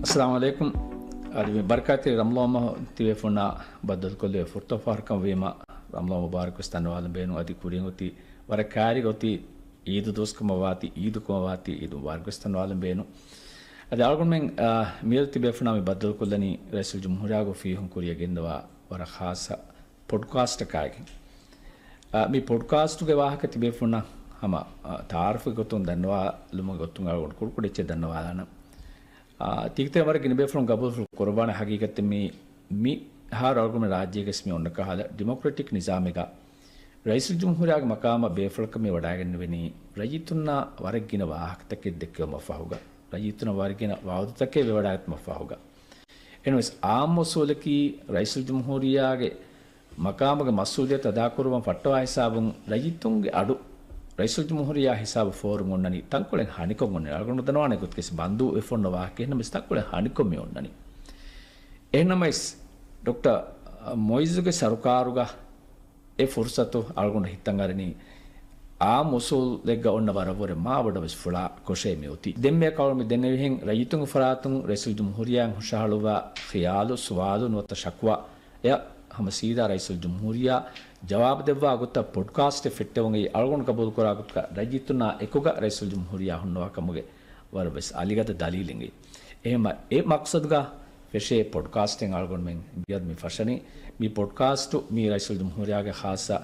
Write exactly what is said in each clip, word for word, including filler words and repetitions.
އައްސަލާމު ޢަލައިކުމް. އަދި މި ބަރަކާތްތެރި ރަމަޟާން މަހު ތިބޭފުންނާ ބައްދަލުކޮށްލެވޭ ފުރަތަމަ ފަހަރުކަމަށް ވީމަ، ރަމަޟާން މުބާރަކް ވެސް ދަންނަވާލަން ބޭނުން. އަދި ކުރިން އޮތީ ވަރަށް ކައިރިގަ އޮތީ އީދު ދުވަސްކަމަށް ވާތީ، އީދުކަމަށް ވާތީ، އީދު މުބާރަކް ވެސް ދަންނަވާލަން ބޭނުން. އަދި އަޅުގަނޑުމެން، އާ، މިއަދު ތިބޭފުންނާ މި ބައްދަލުކޮށްލަނީ ރައީސުލްޖުމްހޫރިއްޔާގެ އޮފީހުން ކުރިޔަށް ގެންދަވާ ވަރަށް ޚާއްޞަ ޕޮޑްކާސްޓަކާއިގެން. އާ، މި ޕޮޑްކާސްޓުގެ ވާހަކަ ތިބޭފުންނަށް ހަމަ، އާ، ތަޢާރަފުގެ ގޮތުން ދަންނަވާލުމުގެ ގޮތުން އަޅުގަނޑު ކުޑަކުޑަ އެއްޗެއް ދަންނަވާލާނަން. އާ، ތީގެ ތެރެއިން ވަރަށް ގިނަ ބޭފުޅުން ގަބޫލުފުޅު ކުރައްވާނެ. ހަގީގަތުން މި، މިހާރު އަޅުގަނޑު ރާއްޖޭގަސް މި އޮންނަ ކަހަލަ ޑިމޮކްރެޓިކް ނިޒާމެއްގަ ރައީސުލްޖުމްހޫރިއްޔާގެ މަޤާމަށް ބޭފުޅަކަށް މި ވަޑައިގެންނެވެނީ ރައްޔިތުންނާ ވަރަށް ގިނަ ވާހަކަތަކެއް ދެއްކެވުމަށް ފަހުގަ، ރައްޔިތުންނަށް ވަރަށް ގިނަ ވަޢުދުތަކެއް ވެވަޑައިގަތުމަށް ފަހުގަ. އެހެންވެސް އާއްމު އުސޫލަކީ ރައީސުލްޖުމްހޫރިއްޔާގެ މަޤާމުގެ މަސްއޫލިއްޔަތު އަދާކުރުވަން ފައްޓަވާ ހިސާބުން ރައްޔިތުންގެ އަޑު ރައީސުލްޖުމްހޫރިއްޔާ ހިސާބު ފޯރުމުން އަންނަނީ ތަންކޮޅެއް ހަނިކޮށް އޮންނަނީ. އަޅުގަނޑު ދަންނަވާނެ ގޮތުގައި ބަންދު ވެފަ އޮންނަ ވާހަކަ އެހެންނަމަވެސް ތަންކޮޅެއް ހަނިކޮށް މި އޮންނަނީ. އެހެންނަމަވެސް ޑޮކްޓަރ މުއިއްޒުގެ ސަރުކާރުގަ އެ ފުރުސަތު އަޅުގަނޑަށް ހިތަށް އަރަނީ އާއްމު އުސޫލެއްގަ އޮންނަ ވަރަށްވުރެ މާބޮޑަށް ވެސް ފުޅާ ކޮށޭ މި އޮތީ. ދެންމެ ކައުޅު މި ދެންނެވިހެން ރައްޔިތުންގެ ފަރާތުން ރައީސުލްޖުމްހޫރިއްޔާއަށް ހުށަހަޅުއްވާ ޚިޔާލު، ސުވާލު ނުވަތަ ޝަކުވާ އެއަށް ހަމަ ސީދާ ރައީސުލްޖުމްހޫރިއްޔާ ޖަވާބު ދެއްވާ ގޮތަށް ޕޮޑްކާސްޓެއް ފެއްޓެވުން އެއީ އަޅުގަނޑު ގަބޫލުކުރާ ގޮތަކަށް ރައްޔިތުންނާ އެކުގަ ރައީސުލްޖުމްހޫރިއްޔާ ހުންނަވާ ކަމުގެ ވަރަށް ވެސް އަލިގަދަ ދަލީލެއް. އެހެންމަ އެ މަޤްޞަދުގަ ފެށޭ ޕޮޑްކާސްޓެއް އަޅުގަނޑުމެން މިއަދު މި ފަށަނީ. މި ޕޮޑްކާސްޓު މީ ރައީސުލްޖުމްހޫރިއްޔާގެ ޚާއްޞަ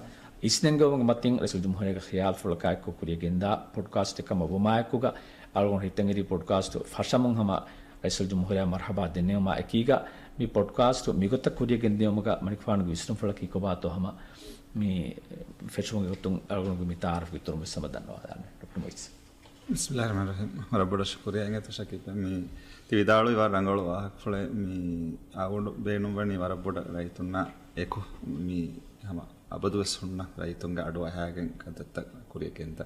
އިސްނެންގެވުމުގެ މަތިން ރައީސުލްޖުމްހޫރިއްޔާގެ ޚިޔާލުފުޅަކާއެކު ކުރިޔަށް ގެންދާ ޕޮޑްކާސްޓެއް ކަމަށް ވުމާއެކުގަ އަޅުގަނޑު ހިތަށް އެރީ ޕޮޑްކާސްޓު ފަށަމުން ހަމަ ރައީސުލްޖުމްހޫރިއްޔާ މަރުޙަބާ ދެންނެވުމާ އެކީގަ މި ޕޮޑްކާސްޓު މިގޮތަށް ކުރިޔަށް ގެންދިޔުމުގަ މަނިކުފާނުގެ ވިސްނުންފުޅަކީ ކޮބާތޯ ހަމަ މި ފެށުމުގެ ގޮތުން އަޅުގަނޑުގެ މި ތަޢާރަފުގެ އިތުރުން ވެސް ހަމަ ދަންނަވާލާނެ ޑޮކްޓަރ މުއިއްޒު. ބިސްމިއްލާހިއްރަޙްމާނިއްރަޙީމް. ވަރަށް ބޮޑަށް ޝުކުރިއްޔާ އިނގޭތޯ ޝަކީބް. މި ތި ވިދާޅުވި ވަރަށް ރަނގަޅު ވާހަކަފުޅެއް. މި އަޅުގަނޑު ބޭނުންވަނީ ވަރަށް ބޮޑަށް ރައްޔިތުންނާ އެކު މި ހަމަ އަބަދުވެސް ހުންނަ ރައްޔިތުންގެ އަޑު އަހާގެން ކަންތައްތައް ކުރިޔަށް ގެންދާ.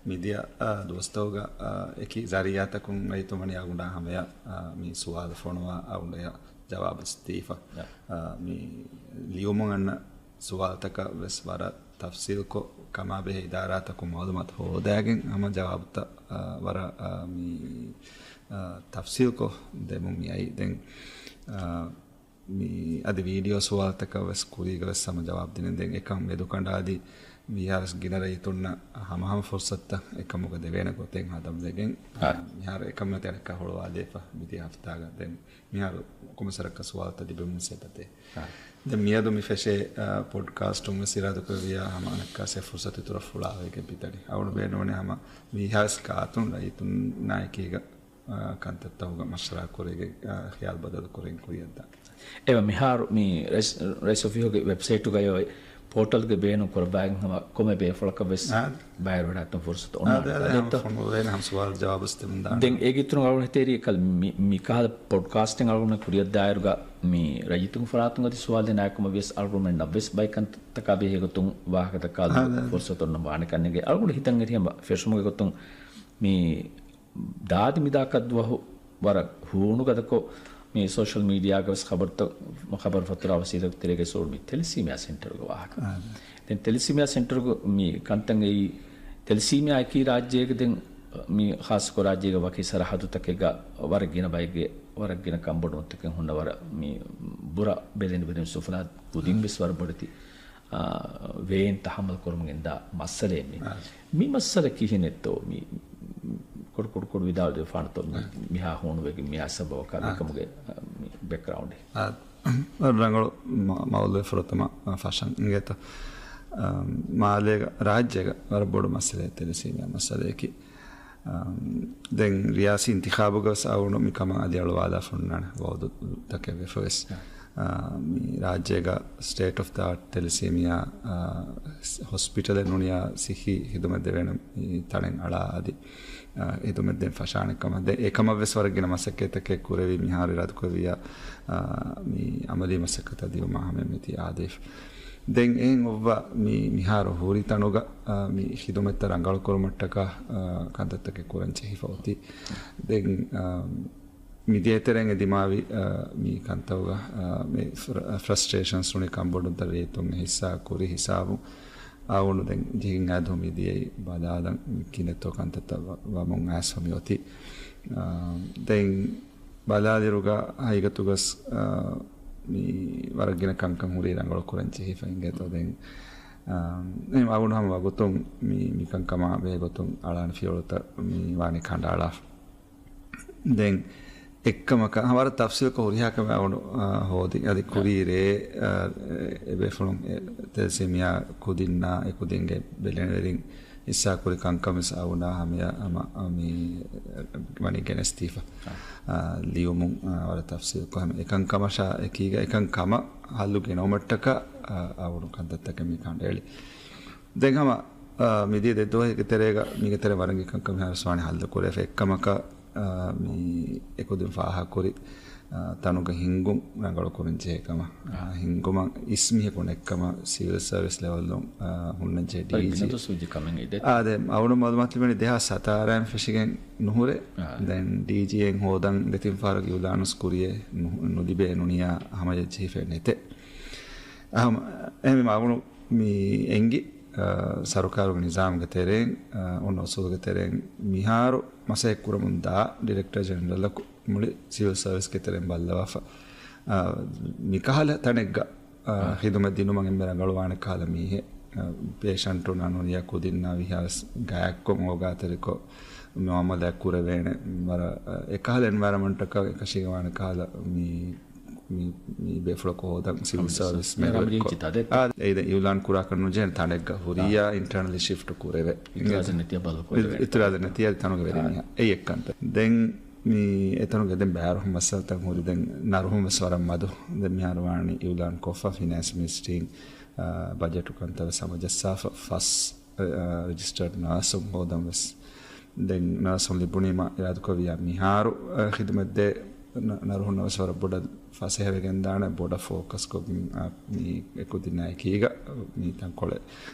މިދިޔަ، އާ، ދުވަސްތަކުގަ، އާ، އެކި ޒަރީޢާތަކުން ރައްޔިތުން ވަނީ އަޅުގަނޑާ ހަމަޔަށް، އާ، މި ސުވާލު ފޮނުވާ އަޅުގަނޑަށް ޖަވާބު ދީފަ. އާ، މި ލިޔުމުން އަންނަ ސުވާލުތަކަށް ވެސް ވަރަށް ތަފްސީލްކޮށް، ކަމާބެހޭ އިދާރާތަކުން މަޢުލޫމާތު ހޯދާގެން ހަމަ ޖަވާބުތައް، އާ، ވަރަށް، އާ، މި، އާ، ތަފްސީލްކޮށް ދެމުން މި އައީ. ދެން، އާ، މި އަދި ވީޑިއޯ ސުވާލުތަކަށް ވެސް ކުރީގަ ވެސް ހަމަ ޖަވާބު ދިނެން. ދެން އެކަން މެދުކަނޑާލީ ވީހާވެސް ގިނަ ރައްޔިތުންނަށް ހަމަހަމަ ފުރުސަތުތައް އެކަމުގަ ދެވޭނެ ގޮތެއް ހަދަން ވެގެން، އާ، މިހާރު އެކަންމެ ތަނަކަށް ހުޅުވާލައިފަ މިދިޔަ ހަފްތާގަ. ދެން މިހާރު ކޮންމެސް ވަރަކަށް ސުވާލުތައް ލިބެމުން ސޭބަތޭ. އާ. ދެން މިއަދު މި ފެށޭ، އާ، ޕޮޑްކާސްޓުން ވެސް އިރާދަކުރެއްވިޔާ ހަމަ އަނެއްކާސް އެ ފުރުސަތު އިތުރަށް ފުޅާވެގެން ބިދަނީ. އަޅުގަނޑު ބޭނުންވަނީ ހަމަ ވީހާވެސް ގާތުން ރައްޔިތުންނާ އެކީގަ، އާ، ކަންތައްތަކުގަ މަޝްވަރާ ކުރެގެން، އާ، ޚިޔާލު ބަދަލު ކުރެގެން ކުރިޔަށްދާނެ. އެވަ މިހާރު މި ރައީސް، ރައީސް އޮފީހުގެ ވެބްސައިޓުގައި އޮތް ޕޯޓަލްގެ ބޭނުން ކުރައްވާގެން ހަމަ ކޮންމެ ބޭފުޅަކަށް ވެސް އާ. ބައިވެރިވެވަޑައިގަތުމަށް ފުރުސަތު އޮންނާނެ. އާ، ދެން އެ ފޮނުވޭނެ ހަމަ ސުވާލު ޖަވާބު ދެމުން ދާނެ. ދެން އޭގެ އިތުރުން އަޅުގަނޑު ހިތަށް އެރީ އެކަލަ މި، މިކަހަލަ ޕޮޑްކާސްޓެއް އަޅުގަނޑު ކުރިޔަށްދާއިރުގަ މި ރައްޔިތުންގެ ފަރާތުން އަދި ސުވާލު ދޭން އާއެކު ވެސް އަޅުގަނޑުމެންނަށް ވެސް ބައެއް ކަންތައްތަކާ ބެހޭ ގޮތުން ވާހަކަ ދައްކާލުމުގެ އާ، ދެން. ފުރުސަތު އޮންނަން ވާނެ ކަންނޭނގެ. އަޅުގަނޑު ހިތަށް އެރީ ހަމަ ފެށުމުގެ ގޮތުން މި ދާދި މިދާކަށްދުވަހު ވަރަށް ހޫނުގަދަކޮށް، މި ސޯޝަލް މީޑިއާގަ ވެސް ޚަބަރުތައް، ޚަބަރު ފަތުރާ ވަސީލަތް ތެރޭގައި ސޯރު މި ތެލެސީމިއާ ސެންޓަރުގެ ވާހަކަ. އާ. ދެން ތެލެސީމިއާ ސެންޓަރުގެ މި ކަންތައް އެއީ، ތެލެސީމިއާ އެކީ ރާއްޖޭގެ ދެން މި ޚާއްޞަކޮށް ރާއްޖޭގެ ވަކި ސަރަހައްދުތަކެއްގަ ވަރަށް ގިނަ ބައެއްގެ، ވަރަށް ގިނަ ކަންބޮޑުވުންތަކެއް ހުންނަ ވަރަށް މި ބުރަ ބެލެނި ބެލެނި ސުފަލާ ކުދިން ވެސް ވަރަށް ބޮޑެތި އާ، ވޭން ތަޙައްމަލް ކުރުމުގެ އިންދާ މައްސަލައެއް މީ. އާ. މި މައްސަލަ ކިހިނެއްތޯ؟ މި ކުޑަ ކުޑަ ކުޑަ ވިދާޅުވެފާނެތޯ؟ މި، އާ. މިހާ ހޫނުވެގެން މިހާ ސަބަބަކާ އާ. މިކަމުގެ، އާ، މި ބެކްގްރައުންޑެއް. އާ، ރަނގަޅު މަ-، މައުޟޫޢެއް ފުރަތަމަ، އާ، ފަށަން އިނގޭތޯ. އާ، މާލޭގަ ރާއްޖޭގަ ވަރަށް ބޮޑު މައްސަލައެއް ތެލެސީމިއާ މައްސަލަޔަކީ. އާ، ދެން ރިޔާސީ އިންތިޚާބުގަ ވެސް އަޅުގަނޑު މި ކަމަށް އަދި އަޅުވާލާފަ ހުންނާނެ ވަޢުދުތަކެއް ވެފަ ވެސް. އާ. އާ، މި ރާއްޖޭގަ ސްޓޭޓް އޮފް ދަ އާޓް ތެލެސީމިއާ، އާ، ހޮސްޕިޓަލެއް ނޫނިއްޔާ ސިއްހީ ޚިދުމަތް ދެވޭނެ މި ތަނެއް އަޅާ އަދި، އާ، ޚިދުމަތް ދޭން ފަށާނެ ކަމަށް. ދެން އެކަމަށް ވެސް ވަރަށް ގިނަ މަސައްކަތްތަކެއް ކުރެވި މިހާރު އިރާދަކުރެއްވިއްޔާ، އާ، މި އަމަލީ މަސައްކަތަށް ދިޔުމަށް ހަމަ މިތި އާދޭފަ. ދެން އެހެން އޮއްވާ މި މިހާރު ހުރި ތަނުގަ، އާ، މި ޚިދުމަތްތައް ރަނގަޅުކުރުމަށްޓަކާ، އާ، ކަންތައްތަކެއް ކުރަން ޖެހިފަ އޮތީ. ދެން، އާ، މި ދޭތެރެއިން އެ ދިމާވި، އާ، މި ކަންތައްގަ، އާ، މި ފްރ-، ފްރަސްޓްރޭޝަންސް ނޫނީ ކަންބޮޑުންތައް ރައްޔިތުން ހިއްސާ ކުރި ހިސާބުން އަޅުގަނޑު ދެން ޖެހިން އައިދޫ މި ދިޔައީ ބަލާލަން މި ކިހިނެއްތޯ ކަންތައްތައް ވަ-، ވަމުން އައިސްފަ މި އޮތީ. އާ، ދެން ބަލާލިރުގަ ހަގީގަތުގަސް، އާ، މި ވަރަށް ގިނަ ކަންކަން ހުރީ ރަނގަޅު ކުރަން ޖެހިފަ އިނގޭތޯ. ދެން، އާ، އެ އަޅުގަނޑު ހަމަ ވަގުތުން މި، މި ކަންކަމާ ބެހޭ ގޮތުން އަޅާނެ ފިޔަވަޅުތައް މި ވާނީ ކަނޑައަޅާފަ. ދެން އެއްކަމަކަށް ހަމަ ވަރަށް ތަފްސީލްކޮށް ހުރިހާ ކަމެއް އަޅުގަނޑު، އާ، ހޯދިން. އަދި ކުރީ ރޭ، އާ، އެބޭފުޅުން އެ ތެލެސީމިއާ ކުދިންނާ އެ ކުދިންގެ ބެލެނިވެރިން ހިއްސާކުރި ކަންކަން ވެސް އަޅުގަނޑާ ހަމަޔަށް ހަމަ، އާ، މި ވަނީ ގެނެސްދީފަ. އާ، ލިޔުމުން، އާ، ވަރަށް ތަފްސީލްކޮށް ހަމަ އެކަންކަމަށާ އެކީގަ އެކަން ކަމަށް ހައްލު ގެނައުމަށްޓަކާ، އާ، އަޅުގަނޑު ކަންތައްތަކެއް މި ކަނޑައެޅި. ދެން ހަމަ، އާ، މިދިޔަ ދެ ދުވަހެއްގެ ތެރޭގަ މީގެ ތެރޭ ވަރަށް އެކަންކަން މިހާރު ވާނީ ހައްލު ކުރެވޭ. އެއްކަމަކަށް، އާ، މި އެކުދިން ފާހަގަކުރި، އާ، ތަނުގަ ހިންގުން ރަނގަޅު ކުރަން ޖެހޭ ކަމަށް. އާ، ހިންގުމަށް އިސް މީހަކު ނެއްކަމަށް ސިވިލް ސަރވިސް ލެވެލް، އާ، ހުންނަން ޖެހޭ ޑީޖީ. އާ، ދެ އަޅުގަނޑު މައުލޫމާތު ލިބެނީ ދެހާސް ހަތާރައިން ފެށިގެން ނުހުރޭ. ދެން ޑީޖީއިން ހޯދަން ދެތިން ފަހަރަކު އިއުލާނުސް ކުރިޔޭ ނު-، ނުލިބޭ ނުނިޔާ ހަމަޔަށް ޖެހިފައެއް ނެތޭ. އަހަމ-، އެހެންވީމަ އަޅުގަނޑު މި އެނގި، އާ، ސަރުކާރުގެ ނިޒާމުގެ ތެރެއިން، އާ، އޮންނަ އުސޫލުގެ ތެރެއިން މިހާރު މަސައްކަތް ކުރަމުން ދާ ޑިރެކްޓަރ ޖެނެރަލަކު މުޅި ސިވިލް ސަރވިސްގެ ތެރެއިން ބައްލަވާފަ، އާ، މިކަހަލަ ތަނެއްގަ، އާ، އާ. ޚިދުމަތް ދިނުމަށް އެންމެ ރަނގަޅުވާނެ ކަހަލަ މީހެއް، އާ، ޕޭޝަންޓުންނާ ނުނިޔާ ކުދިންނާ ވީހާވެސް ގާތްކޮށް އޯގާތެރިކޮށް މުއާމަލާތް ކުރެވޭނެ، ވަރަށް، އާ، އެކަހަލަ އެންވަޔަރަމަންޓަކަށް އެކަށީގެންވާނެ ކަހަލަ މި މި، މި ބޭފުޅަކު ހޯދަން ސިވިލް ސަރވިސް މެދުވެރިކޮށް. އާ، އެއީ ދެން އިއުލާން ކުރާކަށް ނުޖެހޭނެ ތަނެއްގަ ހުރިއްޔާ އާ. އިންޓަރނަލީ ޝިފްޓް ކުރެވޭ. އިތުރާޒެއް ނެތިއްޔާ ބަދަލު ކުރެވޭ. އިތުރާޒެއް ނެތިއްޔާ ތަނުގަ ވެރި އާ. މީހާ. އެއީ އެއްކަންތައް. ދެން މި އެތަނުގަ ދެން ބައިވަރު މައްސަލަތައް ހުރި ދެން ނަރުހުން ވެސް ވަރަށް މަދު. ދެން މިހާރު ވާނީ އިއުލާން ކޮށްފަ ފިނޭންސް މިނިސްޓްރީން، އާ، ބަޖެޓު ކަންތައް ވެސް ހަމަޖައްސާފަ ފަސް އަ، ރެޖިސްޓަރޑް ނާސުން ހޯދަން ވެސް. ދެން ނާސުން ލިބުނީމަ އިރާދަކުރެއްވިޔާ މިހާރު، އަ، ޚިދުމަތްދޭ ނަ-، ނަރުހުންނަށް ވެސް ވަރަށް ބޮޑަށް ފަސޭހަވެގެންދާނެ، ބޮޑަށް ފޯކަސްކޮށް، އަ، މި އެކުދިންނާ އެކީގަ މި ތަންކޮޅެއް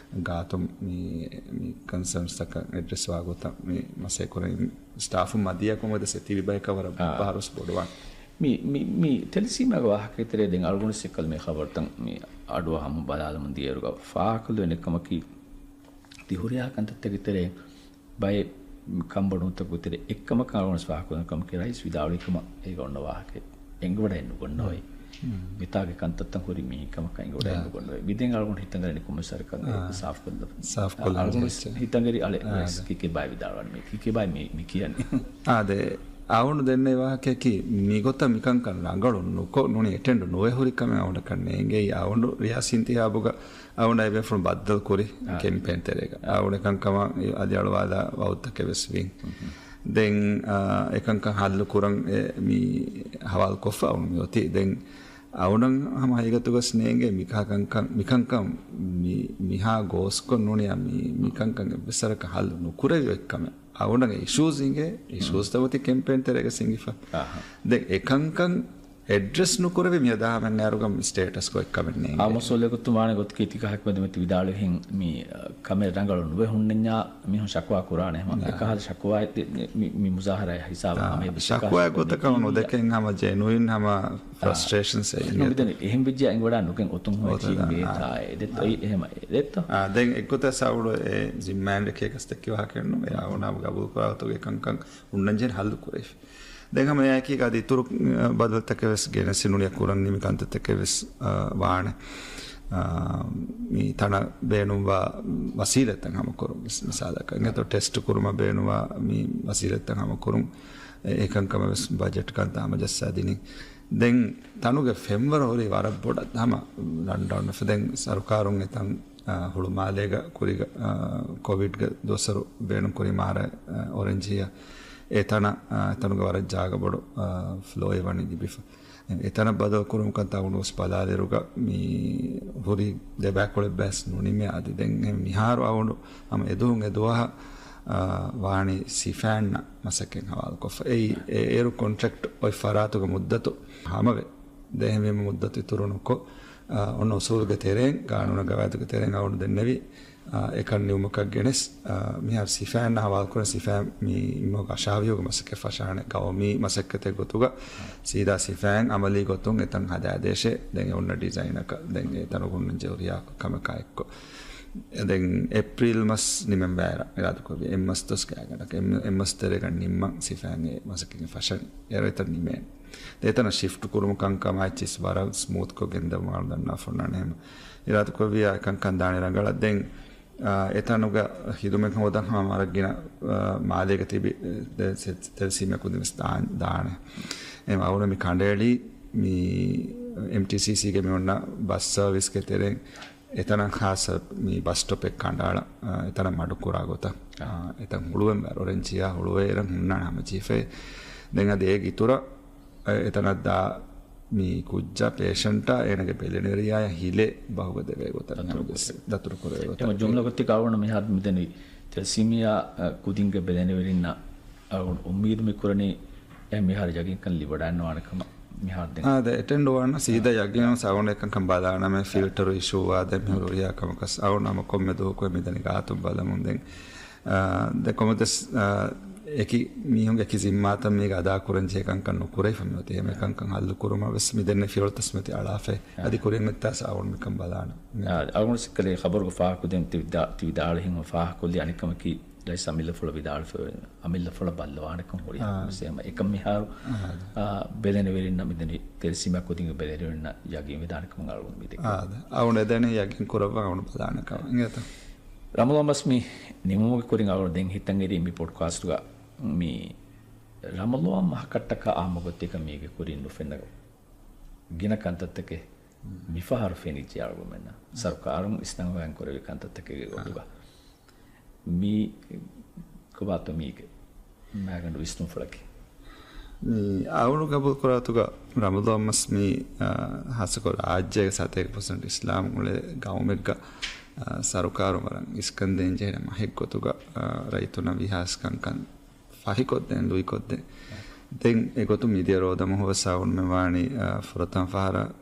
ގާތުން މި، މި ކަންސަރންސްތަކަށް އެޑްރެސް ވާގޮތަށް މި މަސައްކަތް ކުރަން ސްޓާފުން މަދިޔަކުން ވެސް އެތިބި ބަޔަކަށް ވަރަށް އާ. ބަހަރުސް ބޮޑުވާނެ. މި، މި، މި ތެލެސީމާގެ ވާހަކަ ތެރޭ ދެން އަޅުގަނޑު ސިކަލް މި ޚަބަރުތައް މި އަޑުއަހަމުން ބަލާލަމުން ދިޔައިރުގަ ފާހަގަކޮށްލެވެނެ ކަމަކީ، ތި ހުރިހާ ކަންތައްތަކެއް ތެރޭ ބައެއް ކަންބޮޑުވުންތަކުގެ ތެރޭ އެއްކަމަކަށް އަޅުގަނޑު ފާހަގަކުރަން ކަމަކީ ރައީސް ވިދާޅުވި ކަމަށް އޭގަ އޮންނަ ވާހަކައެއް އެނގިވަޑައެއް ނުގަންނަވައި. މިތާގެ ކަންތައްތައް ހުރި މީހެއް ކަމަކަށް އެނގިވަޑައެއް ނުގަންނަވައި. މި ދެން އަޅުގަނޑު ހިތަށްއަރި ނިކުމެ ސަރަކަށް އާ. ސާފުކޮށްލަ-، ސާފުކޮށްލަން އަޅުގަނޑު ޖެހިއްޖެ. ހިތަށްއަރި އަޅެ ރައީސް ކިކޭ ބާއި ވިދާޅުވަނީ މީ. ކިކޭ ބާއި މި، މި ކިޔަނީ. އާ، ދެ. އަޅުގަނޑު ދެންނެވި ވާހަކައަކީ މިގޮތަށް މިކަންކަން ރަނގަޅު ނުކޮށް ނޫނީ އެޓެންޑް ނުވެ ހުރި ކަމެއް އަޅުގަނޑަކަށް ނޭނގެއީ. އަޅުގަނޑު ރިޔާސީ އިންތިހާބުގަ އަޅުގަނޑާ އެބޭފުޅުން ބައްދަލުކުރި އާ. ކެމްޕޭން ތެރޭގަ. އާ. އަޅުގަނޑު އެކަންކަމަށް އަލިއަޅުވާލާ ވައުދުތަކެއް ވެސް ވީ. ދެން، އާ، އެކަންކަން ހައްލު ކުރަން އެ މި ހަވާލުކޮށްފަ އަޅުގަނޑު މި އޮތީ. ދެން އަޅުގަނޑަށް ހަމަ ހަގީގަތުގަސް ނޭނގޭ މިކަހަ ކަންކަން، މިކަންކަން މި، މިހާ ގޯސްކޮށް ނޫނީ މި، މިކަންކަން އެއްވެސް ވަރަކަށް ހައްލު ނުކުރެވި އޮތްކަމެއް. އަޅުގަނޑަށް އިޝޫސް އިނގޭ، އިޝޫސްތައް އޮތީ ކެމްޕޭން ތެރޭގަސް އިނގިފަ. އަހަ. ދެން އެކަންކަން އެޑްރެސް ނުކުރެވި މިއަދާ ހަމައަށް އައިރުގަ ސްޓޭޓަސް ކޮށް އެއްކަމެއް ނޭނގެ. އާ އުސޫލެއް ގޮތުން ވާނެ ގޮތަކީ ތިކަހަލަ މެދު މި ތި ވިދާޅުވިހެން މި، އަ، ކަމެއް ރަނގަޅު ނުވެ ހުންނަންޏާ މީހުން ޝަކުވާ ކުރާނެ ހަމަ. އާ. އެކަހަލަ ޝަކުވާއެއް މި، މި މުޒާހަރާއެއް ހިސާބަށް އާ، ހަމަ އެއްވެސް ޝަކުވާއެއް އެކަހަލަ ގޮތަކަށް ނުދެކެން ހަމަ ޖެނުއިން ހަމަ އާ. ފްރަސްޓްރޭޝަންސް އެއް އިނގޭތޯ. ނުބިދަނީ އެހެން ވެއްޖެއްޔާ އެނގިވަޑާ ނުގެން އޮތުން ހުރި އޮތަ ތީ ދާ، އާ. މޭތާ އެދެއްތޯ އެ އެހެމަ އެދެއްތޯ. އާ، ދެން އެއްގޮތަށް ސައުޅު އެ ޒިންމާއިން ރެކޭ ގަސް ދެއްކި ވާހަކައެއް ނޫން. އެ އާ. އަޅުގަނޑު ގަބޫލު ކުރާ ގޮތުގެ ކަންކަން ހުންނަންޖެހޭނެ ހައްލު ކުރެވި. ދެން ހަމަ އެއާއެކީގަ އަދި އިތުރު، އަ، ބަދަލުތަކެއް ވެސް ގެނެސް ނޫނީ ކުރަން ނިމި ކަންތައްތަކެއް ވެސް، އަ، ވާނެ. އަ، މި ތަނަށް ބޭނުންވާ ވަސީލަތްތައް ހަމަކުރުން ވެސް މިސާލަކަށް. އިނގޭތޯ ޓެސްޓް ކުރުމަށް ބޭނުންވާ މި ވަސީލަތްތައް ހަމަކުރުން. އެ، އެކަންކަމަށް ވެސް ބަޖެޓް ކަންތައް ހަމަޖައްސާ ދިނީ. ދެން ތަނުގެ ފެންވަރު ހުރީ ވަރަށް ބޮޑަށް ހަމަ ރަންޑައުން ވެފަ. ދެން ސަރުކާރުން އެތަން އާ، ހުޅުމާލޭގަ ކުރިގަ، އާ، ކޮވިޑްގެ ދުވަސްވަރު ބޭނުންކުރި މާރަ، އާ، އޮރެންޖިއަށް އެތަނަށް، އާ، އެތަނުގެ ވަރަށް ޖާގަ ބޮޑު، އާ، ފްލޯއެއް ވަނީ ލިބިފަ. އެތަނަށް ބަދަލުކުރުމަށް ކަންތައް އަޅުގަނޑު ބަލާލިއިރުގަ މި ހުރި ދެބައިކުޅަ ބަސް ނުނިމޭ އަދި ދެން މިހާރު އަޅުގަނޑު ހަމަ އެދުވަހުން އެދުވަހަށް، އާ، ވާނީ ސިފައިންނަށް މަސައްކަތް ހަވާލުކޮށްފަ. އެއީ އެ އޭރު ކޮންޓްރެކްޓް އޮތް ފަރާތުގެ މުއްދަތު ހަމަވެ. ދޭހެންވީމަ މުއްދަތު އިތުރު ނުކޮށް، އާ، އޮންނަ އުސޫލުގެ ތެރެއިން، ގާނޫނާ ގަވާއިދުގެ ތެރެއިން އަޅުގަނޑު ދެންނެވި، އާ، އެކަން ނިމުމަކަށް ގެނެސް، އާ، މިހާރު ސިފައިންނާ ހަވާލުކުރަން ސިފައިން މި، މި އަށާވީހުގެ މަސައްކަތް ފަށާނެ ގައުމީ މަސައްކަތެއް ގޮތުގަ ސީދާ ސިފައިން އަމަލީ ގޮތުން އެތަން ހަދާދޭށޭ. ދެން އެ އޮންނަ ޑިޒައިނަކަށް ދެން އެތަނުގަ ހުންނަންޖެހޭ ހުރިހާ ކަމަކާ އެއްކޮށް. ދެން އޭޕްރީލް މަސް ނިމެން ވާއިރަށް އިރާދަކުރެއްވި އެއްމަސް ދުވަސް ގާތްގަނޑަކަށް އެއް-، އެއްމަސް ތެރޭގަ ނިންމަން ސިފައިން އެ މަސައްކަތް ފަށަން އޭރު އެތަން ނިމޭނެ. ދެން އެތަނަށް ޝިފްޓް ކުރުމު ކަންކަމާއި ޗިސް ވަރަށް ސްމޫތްކޮށް ގެންދަވާލަން ފުންނާނެ ހަމަ. އިރާދަކުރެއްވިއްޔާ އެކަންކަން ދާނެ ރަނގަޅަށް. ދެން އާ، އެތަނުގަ ހިދުމަތް ހޯދަން ހަމަ ވަރަށް ގިނަ، އާ، މާލޭގަ ތިބި، އެ، ތެ-، ތެ-، ތެލެސީމިއާ ކުދިން ވެސް ދާ-، ދާނެ. އެ އަޅުގަނޑު މި ކަނޑައެޅީ މި އެމްޓީސީސީގެ މި އޮންނަ ބަސް ސަރވިސްގެ ތެރެއިން އެތަނަށް ހާއްސަ މި ބަސް ސްޓޮޕެއް ކަނޑައަޅަން، އާ، އެތަނަށް މަޑުކުރާ ގޮތަށް. އާ، އެތަން ހުޅުވެން ވަރަށް އޮރެންޖް އާ ހުޅުވައިރަށް ހުންނާނެ ހަމަ ޖީފައެއް. ދެން އަދި އޭގެ އިތުރަށް އެ-، އެތަނަށް ދާ މި ކުއްޖާ ޕޭޝަންޓާ އޭނަގެ ބެލެނިވެރިޔާޔަށް ހިލޭ ބަހުގަ ދެވޭ ގޮތަށް ދަތުރު ކުރޭ ގޮތަށް. ދަތުރު ކުރޭ ގޮތަށް. އެމަ ޖުމްލަ ގޮތެއް އަޅުގަނޑު މިހާރު މިދެނީ ތެލެސީމިއާ، އަ، ކުދިންގެ ބެލެނިވެރިންނަށް އަޅުގަނޑު އުއްމީދު މި ކުރަނީ އެ މިހާރު ޔަގީންކަން ލިބިވަޑައިންނަވާނެ ކަމަށް މިހާރު ދެން. އާ، ދެ އެޓެންޑް ވާން ސީދާ ޔަގީން ސައުންޑް އެކަންކަން ބަލާނަމޭ ފިލްޓަރު އިޝޫ ވާ ދެ މިހުރިހާ ކަމަކަސް އަޅުގަނޑު ހަމަ ކޮންމެ ދުވަހަކު މިދަނީ ގާތުން ބަލަމުން ދެން. އާ، ދެ ކޮމަދެސް، އާ، އެކި މީހުންގެ އެކި ޒިންމާތައް މީގަ އަދާ ކުރަން ޖެހޭ ކަންކަން ނުކުރެވިފަ މިއޮތީ. އެހެން ކަންކަން ހައްލު ކުރުމަށް ވެސް މި ދެންނެވި ފިޔަވަޅުތައް މިއޮތީ އަޅާފައި. އާ. އަދި ކުރިން އޮތްތާ ސައުންޑް މިކަން ބަލާނަ. އާ، އަޅުގަނޑު ސިއްކަލޭ ޚަބަރުގެ ފާހަގަކުދިން ތި ވިދާ-، ތި ވިދާޅުވިހެން ފާހަގަކޮށްލި އަނެއްކަމަކީ ދައިސް އަމިއްލަފުޅަށް ވިދާޅުވެ-، އަމިއްލަފުޅަށް ބައްލަވާނެކަން ހުރިހާ އާ. ކަމެއް އެކަން މިހާރު، އާ. އާ، ބެލެނިވެރިންނަށް މިދެނީ ތެލެސީމިއާ ކުދިންގެ ބެލެނިވެރިންނަށް ޔަގީން ވެދާނެ ކަމަށް އަޅުގަނޑު މިދެނީ. އާ، އަޅުގަނޑު އެދެނީ ޔަގީން ކުރައްވާ އަޅުގަނޑު ބަލާނެ ކަމަށް. އިނގޭތަ؟ ރަމަޟާން މަސް މި ނިމުމުގެ ކުރިން އަޅުގަނޑު ދެން ހިތަށް އެރީ މި ޕޮޑްކާސްޓުގަ މި ރަމަޟާން މަހަކަށްޓަކާ އާއްމު ގޮތެއްގަ މީގެ ކުރިން ނުފެންނަ ގިނަ ކަންތައްތަކެއް މިފަހަރު ފެނިއްޖެ އަޅުގަނޑުމެންނަށް. ސަރުކާރުން އިސްނަން ހޮޔަން ކުރެވި ކަންތައްތަކެއްގެ ގޮތުގަ. މީ ކޮބާތޯ މީގެ މާގަނޑު ވިސްނުންފުޅަކީ؟ މި އަޅުގަނޑު ގަބޫލުކުރާތުގަ ރަމަޟާން މަސް މީ، އާ، ހާއްސަކޮށް ރާއްޖޭގެ ސަތޭކަ ޕަސެންޓް އިސްލާމް އުޅޭ ގައުމެއްގަ، އާ، ސަރުކާރުން ވަރަށް އިސްކަން ދޭން ޖެހޭ މަހެއް ގޮތުގަ، އާ، ރައްޔިތުންނަށް ވީހާވެސް ކަންކަން ފަހިކޮށްދޭން، ލުއިކޮށްދޭން. ދެން އެގޮތުން މިދިޔަ ރޯދަމަހު ވެސް އަޅުގަނޑުމެން ވާނީ، އާ، ފުރަތަމަ ފަހަރަށް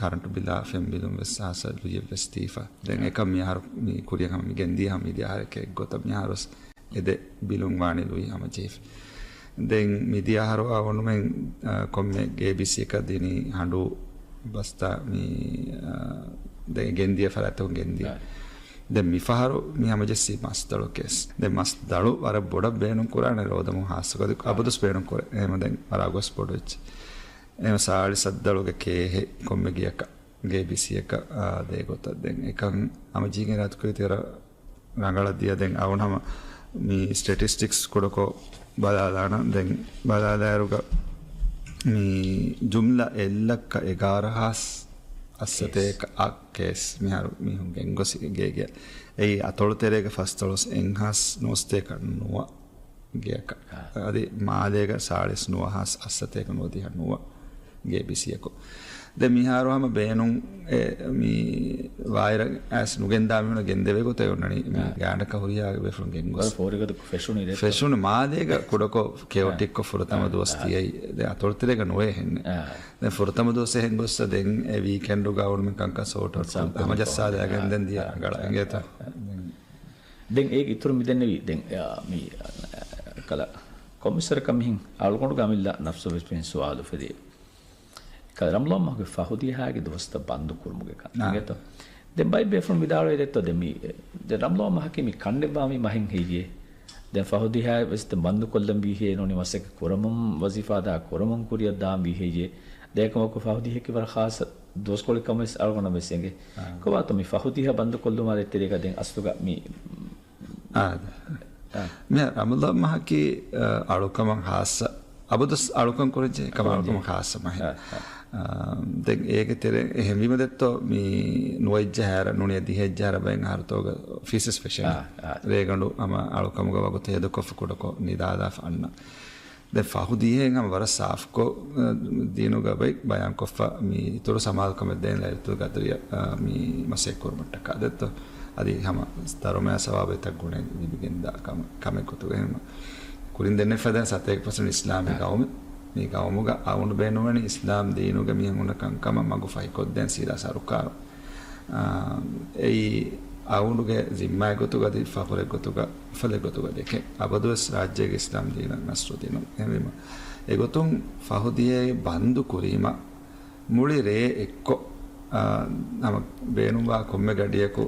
ކަރަންޓު ބިލާ ފެން ބިލުން ވެސް ހާއްސަ ލުއިއެއް ވެސް ދީފަ. ދެން އެކަން މިހާރު މި ކުރިއަށް ހަމަ މި ގެންދިޔަ ހަމަ މިދިޔަ އަހަރެއް އެއްގޮތަށް މިހާރު ވެސް އެ ދެ ބިލުން ވާނީ ލުއި ހަމަޖެހިފަ. ދެން މިދިޔަ އަހަރު އަޅުގަނޑުމެން، އާ، ކޮންމެ ގޭބީސީއަކަށް ދިނީ ހަނޑޫ ބަސްތައް މި، އާ، ދެ ގެންދިޔަ ފަރާތްތަކުން ގެންދިޔަ. އާ. ދެން މިފަހަރު މި ހަމަޖެއްސީ މަސްދަޅު ކޭސް. ދެން މަސްދަޅު ވަރަށް ބޮޑަށް ބޭނުން ކުރާނެ ރޯދަމު ހާއްސަކޮށް އަދި އާ. އަބަދުސް ބޭނުން ކުރޭ. އެހެމަ ދެން ވަރަށް ގޮސް ބޮޑު ވެއްޖެ. އެހެމަ ސާޅީސް ސައްދަޅުގެ ކޭހެއް ކޮންމެ ގެއަކަށް ގޭބީސީއަކަށް، އާ، ދޭ ގޮތަށް ދެން އެކަން ހަމަޖީގެން ރާތުކޮށް ތިޔަރަ ރަނގަޅަށް ދިޔަ. ދެން އަވަން ހަމަ މި ސްޓެޓިސްޓިކްސް ކުޑަކޮށް ބަލާލާނަން. ދެން ބަލާލާއިރުގަ މި ޖުމްލަ އެއްލައްކަ އެގާރަ ހާސް އައްސަތޭކަ އަށް ކޭސް މިހާރު މީހުން ގެންގޮސް ގޭގެ. އެއީ އަތޮޅު ތެރޭގެ ފަސްދޮޅަސް އެއްހާސް ނުވަސަތޭކަ ނުވަ ގެއަކަށް. އާ. އަދި މާލޭގަ ސާޅީސް ނުވަ ހާސް އައްސަތޭކަ ނުވަދިހަ ނުވަ ގޭބީސީއަކު. ދެން މިހާރު ހަމަ ބޭނުން އެ މި ވާއިރަށް އައިސް ނުގެންދާ މީހުންނަށް ގެންދެވޭ ގޮތެއް އޮންނަނީ މި އާ. ގާނޑަކަށް ހުރިހާ ބޭފުޅުން ގެންގޮސް. ވަރަށް ފޯރިގަދަ ފެށުނު އިރެއްތޯ؟ ފެށުނު މާލޭގަ ކުޑަކޮށް ކެއޮޓިކްކޮށް ފުރަތަމަ އާ. ދުވަސް އާ. ތިޔައީ. ދެން އަތޮޅުތެރޭގަ ނުވޭ ހެންނެއް. އާ. ދެން ފުރަތަމަ ދުވަސް އެހެން ގޮއްސަ ދެން އެ ވީކެންޑުގަ އަވަންމެން ކަންކަން ސޯޓް އައުޓް ކޮށް ސައްބެ ހަމަޖައްސާލައިގެން ދެން ދިޔަ އާ. ރަނގަޅަށް. އިނގޭތަ؟ ދެން ދެން އޭގެ އިތުރު މި ދެންނެވީ ދެން، އާ، މި، އާ، ކަލަ ކޮމިސަރަކަށް މިހިން އަޅުގަނޑުގެ އަމިއްލަ ނަފްސު ވެސް މިހިން ސުވާލު އުފެދޭ. ކަލަ ރަމަޟާން މަހުގެ ފަހު ދިހައިގެ ދުވަސްތައް ބަންދު ކުރުމުގެ ކަން. އާ. އިނގޭތޯ؟ ދެން ބައެއް ބޭފުޅުން ވިދާޅުވޭ ދެއްތޯ ދެން މި، ދެން ރަމަޟާން މަހަކީ މި ކަންނެއްވާ މި މަހެއް ހެއްޔޭ؟ ދެން ފަހު ދިހައި ވެސް ދެން ބަންދު ކޮށްލަން ވީ ހެއްޔޭ؟ ނޫނީ މަސައްކަތް ކުރަމުން ވަޒީފާ އަދާ ކުރަމުން ކުރިއަށް ދާން ވީ ހެއްޔޭ؟ ދެ އެކަމަކު ފަހު ދިހައަކީ ވަރަށް ޚާއްޞަ ދުވަސްކޮޅެއް ކަމަށް ވެސް އަޅުގަނޑަށް ވެސް އެނގޭ. އާ. ކޮބާތޯ މި ފަހު ދިހަ ބަންދުކޮށްލުމާ ދޭތެރޭގަ ދެން އަސްލުގަ މި، އާ. އާ. މި ރަމަޟާން މަހަކީ، އަ، އަޅުކަމަށް ޚާއްޞަ، އަބަދުސް އަޅުކަން ކުރަންޖެހޭ ކަމަށް ކުރަންޖެހޭ. އަޅުކަމަށް ޚާއްޞަ މަހެއް. އާ، އާ. އަ، ދެން އޭގެ ތެރެ އެހެންވީމަ ދެއްތޯ މި ނުވައެއްޖަހައިރަށް ނޫނީ ދިހައެއްޖަހައިރަށް ބައެއް އަހަރުތޯގަ އޮފީސަސް ފެށޭނެ. އާ، އާ. ރޭގަނޑު ހަމަ އަޅުކަމުގަ ވަގުތު ހޭދަކޮށްފަ ކުޑަކޮށް ނިދާލާފަ އަންނަ. ދެން ފަހު ދިހައިން ހަމަ ވަރަށް ސާފްކޮށް، އަ، ދީނުގަ ބައި ބަޔާންކޮށްފަ މި އިތުރު ސަމާލުކަމެއް ދޭން ލައިލަތުލް ޤަދްރިއަށް، އަ، މި މަސައްކަތް ކުރުމަށްޓަކާ ދެއްތޯ. އަދި ހަމަ ދަރުމަޔާ ސަވާބު އެތައް ގުނައެއް ލިބިގެންދާ ކަމެއް، ކަމެއް ގޮތުގަ އެހެން. ކުރިން ދެންނެވި ފަދައިން ސަތޭކަ ޕަސެންޓް އިސްލާމީ ގައުމެއް. މި ގައުމުގަ އަޅުގަނޑު ބޭނުންވަނީ އިސްލާމް ދީނުގެ މީހުން ހުންނަ ކަންކަމަށް މަގު ފަހިކޮށްދޭން ސީދާ ސަރުކާރު. އާ، އެއީ އަޅުގަނޑުގެ ޒިންމާއެއް ގޮތުގަ އަދި ފަޚުރެއް ގޮތުގަ، އުފަލެއް ގޮތުގަ ދެކެން. އަބަދުވެސް ރާއްޖޭގެ އިސްލާމް ދީނަށް ނަޞްރު ދިނުން. އެހެންވީމަ، އެގޮތުން ފަހު ދިހައި ބަންދު ކުރީމަ، މުޅި ރޭ އެއްކޮށް، އާ، ހަމަ ބޭނުންވާ ކޮންމެ ގަޑިއަކު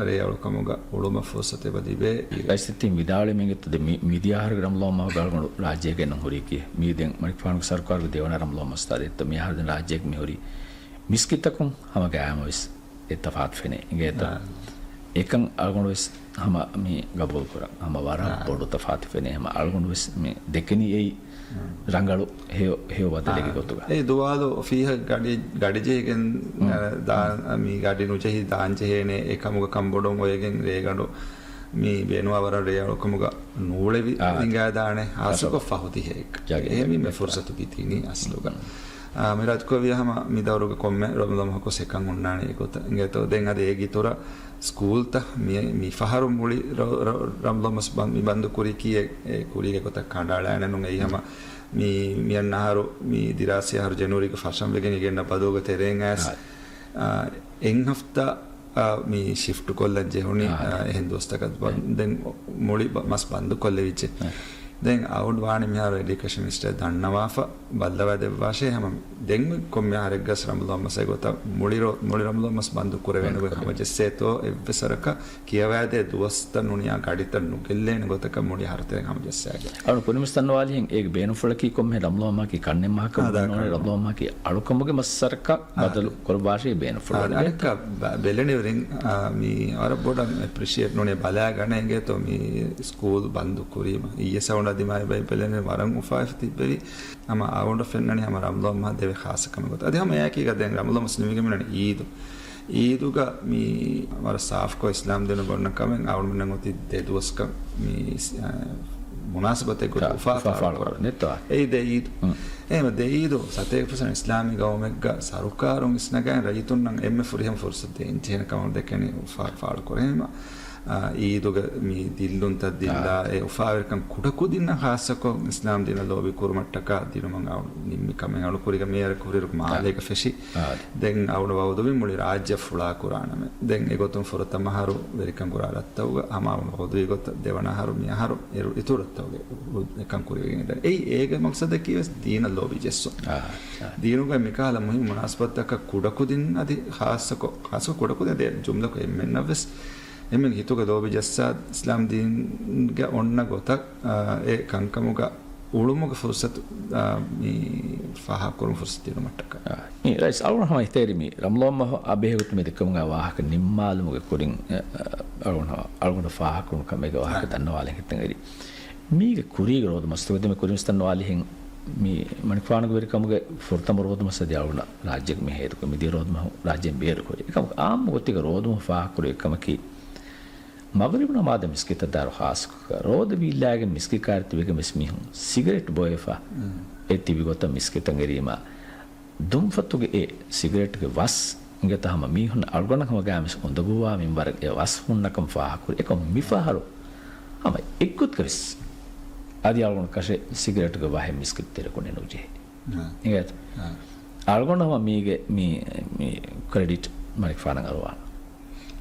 ރޭއަޅުކަމުގަ އުޅުމަށް ފުރުސަތެއް އެބަ ލިބޭ. ރައީސް ތި ވިދާޅުވީމެން އެއްތަ ދެ މި-، މިދިޔަ އަހަރުގެ ރަމަޟާން މަހުގަ އަޅުގަނޑު ރާއްޖޭގަ ނުހުރީ ކީ؟ މީ ދެން މަނިކުފާނުގެ ސަރުކާރުގެ ދެވަނަ ރަމަޟާން މަސްތާ ދެއްތޯ މި އަހަރު ދެން ރާއްޖޭގަ މިހުރީ މިސްކިތަކުން ހަމަ ގަޔާމަވެސް އެއް ތަފާތު ފެނޭ. އިނގޭތަ؟ އާ. އެކަން އަޅުގަނޑުވެސް ހަމަ މި ގަބޫލުކުރަން. ހަމަ ވަރަށް ބޮޑު ތަފާތު ފެނޭ. ހަމަ އަޅުގަނޑުވެސް މި ދެކެނީ އެއީ ރަނގަޅު ހެޔޮ، ހެޔޮ ބަދަލެއްގެ ގޮތުގަ. އެ ދުވާލު އޮފީހަށް ގަޑި، ގަޑިޖެހިގެން، އަ، ދާ-، މި ގަޑި ނުޖެހި ދާންޖެހޭނެ އެކަމުގަ ކަންބޮޑުން އޮވެގެން ރޭގަނޑު މި ބޭނުވާ ވަރަށް ރޭއަޅުކަމުގަ ނޫޅެވި އާ، އިނގާދާނެ ހާއްސަކޮށް ފަހު ދިހައެއް. އެހެންވީމަ ފުރުސަތު ގިތީނީ އަސްލުގަ. އާ، މި ރާއްޖެކޮށް ވިޔަ ހަމަ މި ދައުރުގެ ކޮންމެ ރަމަޟާން މަހަކު ސެކަން ހުންނާނެ އެގޮތަށް. އިނގޭތޯ ދެން އަދި އޭގެ އިތުރަށް ސްކޫލްތައް މި، މި ފަހަރު މުޅި ރަ-، ރަ-، ރަމަޟާން މަސް ބަން-، މި ބަންދު ކުރީކީ އެ، އެ ކުރީގެ ގޮތަށް ކަނޑައަޅާނެ ނޫން. އެއީ ހަމަ މި، މިއަންނަ އަހަރު މި ދިރާސީ އަހަރު ޖެނުއަރީގެ ފަށަން ވެގެން އިގެންނަ ބަދަލުގެ ތެރޭން އައިސް، އާ، އެއް ހަފްތާ އާ، މި ޝިފްޓް ކޮށްލަން ޖެހުނީ، އާ، އާ، އެހެން ދުވަސްތަކަށް ދެން މުޅި ބަ-، މަސް ބަންދު ކޮށްލެވިއްޖެ. ދެން އަވަޑް ވާނެ މިހާރު އެޑިއުކޭޝަން މިނިސްޓަރ ދަންނަވާފަ ބައްލަވާ ދެއްވާށޭ ހަމަ ދެން ކޮންމެ އަހަރެއްގަސް ރަމަޟާން މަސް އެގޮތަށް މުޅި ރޯ-، މުޅި ރަމަޟާން މަސް ބަންދު ކުރެވޭނެ ގޮތް ހަމަ ޖެއްސޭތޯ އެއްވެސް ވަރަކަށް ކިޔަވާދޭ ދުވަސްތައް ނޫނިޔާ ގަޑިތައް ނުގެއްލޭނެ ގޮތަކަށް މުޅި އަހަރުތެރެއިން ހަމަ ޖެއްސާގެ. އަޅު ކުރިމަސް ދަންނަވާލިހެން އޭގެ ބޭނުންފުޅަކީ ކޮންމެ ރަމަޟާން މަހަކީ ކަންނެއް މަހަކަށް ނޫނޭ ރަމަޟާން މަހަކީ އަޅުކަމުގެ މަސް ސަރަކަށް ބަދަލު ކުރައްވާށޭ ބޭނުންފުޅު. އަނެއްކާ ބެލެނިވެރިން، މި ވަރަށް ބޮޑަށް އެޕްރިޝިއޭޓް ނޫނޭ ބަލާ ގަނެ އިނގޭތޯ މި ސްކޫލް ބަންދު ކުރީމަ. އިއްޔެ ސަވަނަ ދިމާއި ބައި ބެލެނި ވަރަށް އުފާވެފަ ތިއްބެވި. ހަމަ އަޅުގަނޑަށް ފެންނަނީ ހަމަ ރަމަޟާން މަހަށް ދެވޭ ޚާއްޞަ ކަމެއް ގޮތަށް. އަދި ހަމަ އެއާއެކީގަ ދެން ރަމަޟާން މަސް ނިމިގެން މިނަނީ އީދު. އީދުގަ މި ވަރަށް ސާފްކޮށް އިސްލާމް ދީނުގަ އޮންނަ ކަމެއް އަޅުގަނޑުމެންނަށް އޮތީ ދެ ދުވަސްކަން މި އިސް-، އާ، މުނާސަބަތެއް ގޮތަށް އުފާ ފާޅު ކުރަން. އެއީ ދެ އީދު. އެހެން ދެ އީދު ސަތޭކަ ޕަސެންޓް އިސްލާމީ ގައުމެއްގަ ސަރުކާރުން އިސްނަގައި ރައްޔިތުންނަށް އެންމެ ފުރިހަމަ ފުރުސަތެއް އެންޖެހޭނެ ކަމަށް ދެކެނީ އުފާ ފާޅު ކުރެވީމަ. އާ، އީދުގެ މި ދިއްލުންތައް ދިއްލާ، އާ، އެ އުފާވެރިކަން ކުޑަކުދިންނަށް ޚާއްޞަކޮށް އިސްލާމް ދީނަށް ލޯބި ކުރުމަށްޓަކާ ދިނުމަށް އަޅު ނިންމި ކަމެއް އަޅު ކުރީގަ މިއަރަ ކުރިއިރު މާލޭގަ ފެށި. ދެން އަޅު ވައުދުވި މުޅި ރާއްޖެ ފުޅާ ކުރާނަމެ. ދެން އެގޮތުން ފުރަތަމަ އަހަރު ވެރިކަން ކުރާ ރަށްތަކުގަ ހަމަ އަޅު ވައުދުވި ގޮތަށް ދެވަނަ އަހަރު މި އަހަރު އިތުރު ރަށްތަކުގަ އެކަން ކުރިވެގެން ދެން. އެއީ އޭގެ މަގްސަދަކީ ވެސް ދީނަށް ލޯބި ޖެއްސުން. ދީނުގައި މިކަހަލަ މުހިންމު މުނާސަބަތްތަކަށް ކުޑަކުދިން އަދި ޚާއްޞަކޮށް، ޚާއްޞަކޮށް ކުޑަކުދިން އަދި ޖުމްލަކޮށް އެންމެންނަށް ވެސް އެންމެން ހިތުގަ ލޯބި ޖައްސާ އިސްލާމް ދީންގަ އޮންނަ ގޮތަށް، އާ، އެ ކަންކަމުގަ އުޅުމުގެ ފުރުސަތު، އާ، މި ފާހަގަކުރުމުގެ ފުރުސަތު ދިނުމަށްޓަކާ. އާ، މި ރައީސް އަޅުގަނޑު ހަމަ ހިތޭރި މި ރަމަޟާން މަހު އާ ބެހޭގޮތުން މި ދެއްކެވުމުގެ ވާހަކަ ނިންމާލުމުގެ ކުރިން، އަ، އަ، އަޅުގަނޑު ހަމަ، އަޅުގަނޑު ފާހަގަކުރުން ކަމެއްގެ ވާހަކަ ދަންނަވާލަން ހިތަށް އެރި. މީގެ ކުރީގެ ރޯދަމަސް ތިބެ މި ކުރިން ވިސްނަންވާލިހެން މި މަނިކުފާނުގެ ވެރިކަމުގެ ފުރަތަމަ ރޯދަމަސް އަދި އަޅުގަނޑަށް ރާއްޖޭގެ މި ހޭދަކޮށް މިދިޔަ ރޯދަމަހު ރާއްޖޭން ބޭރުކުރި. އެކަމަކު އާއްމު ގޮތީގަ ރޯދަމަހު ފާހަގަކުރި އެއްކަމަކީ، މަޣްރިބު ނަމާދަށް މިސްކިތަށް ދާއިރު ޚާއްޞަކޮށް ރޯދަ ވީއްލާގެން މިސްކިތް ކާރި ތިބެގެން ވެސް މީހުން ސިގަރެޓް ބޮއެފަ އެ ތިބި ގޮތަށް މިސްކިތަށް އެރީމަ، ދުންފަތުގެ އެ ސިގަރެޓްގެ ވަސް އިނގޭތަ ހަމަ މީހުން އަޅުގަނޑަށް ހަމަ ގާމިސް އުނދަގޫވާ މިންވަރަށް އެ ވަސް ހުންނަކަން ފާހަގަކުރި. އެކަމު މިފަހަރު ހަމަ އެއްގޮތަކަށް ވެސް އަދި އަޅުގަނޑު ކަށެއް ސިގަރެޓްގެ ވަހެއް މިސްކިތް ތެރެކުން ނުޖެހޭ. އިނގޭތަ؟ އަޅުގަނޑު ހަމަ މީގެ މި، މި ކްރެޑިޓް މަނިކުފާނަށް އަރުވާނަ.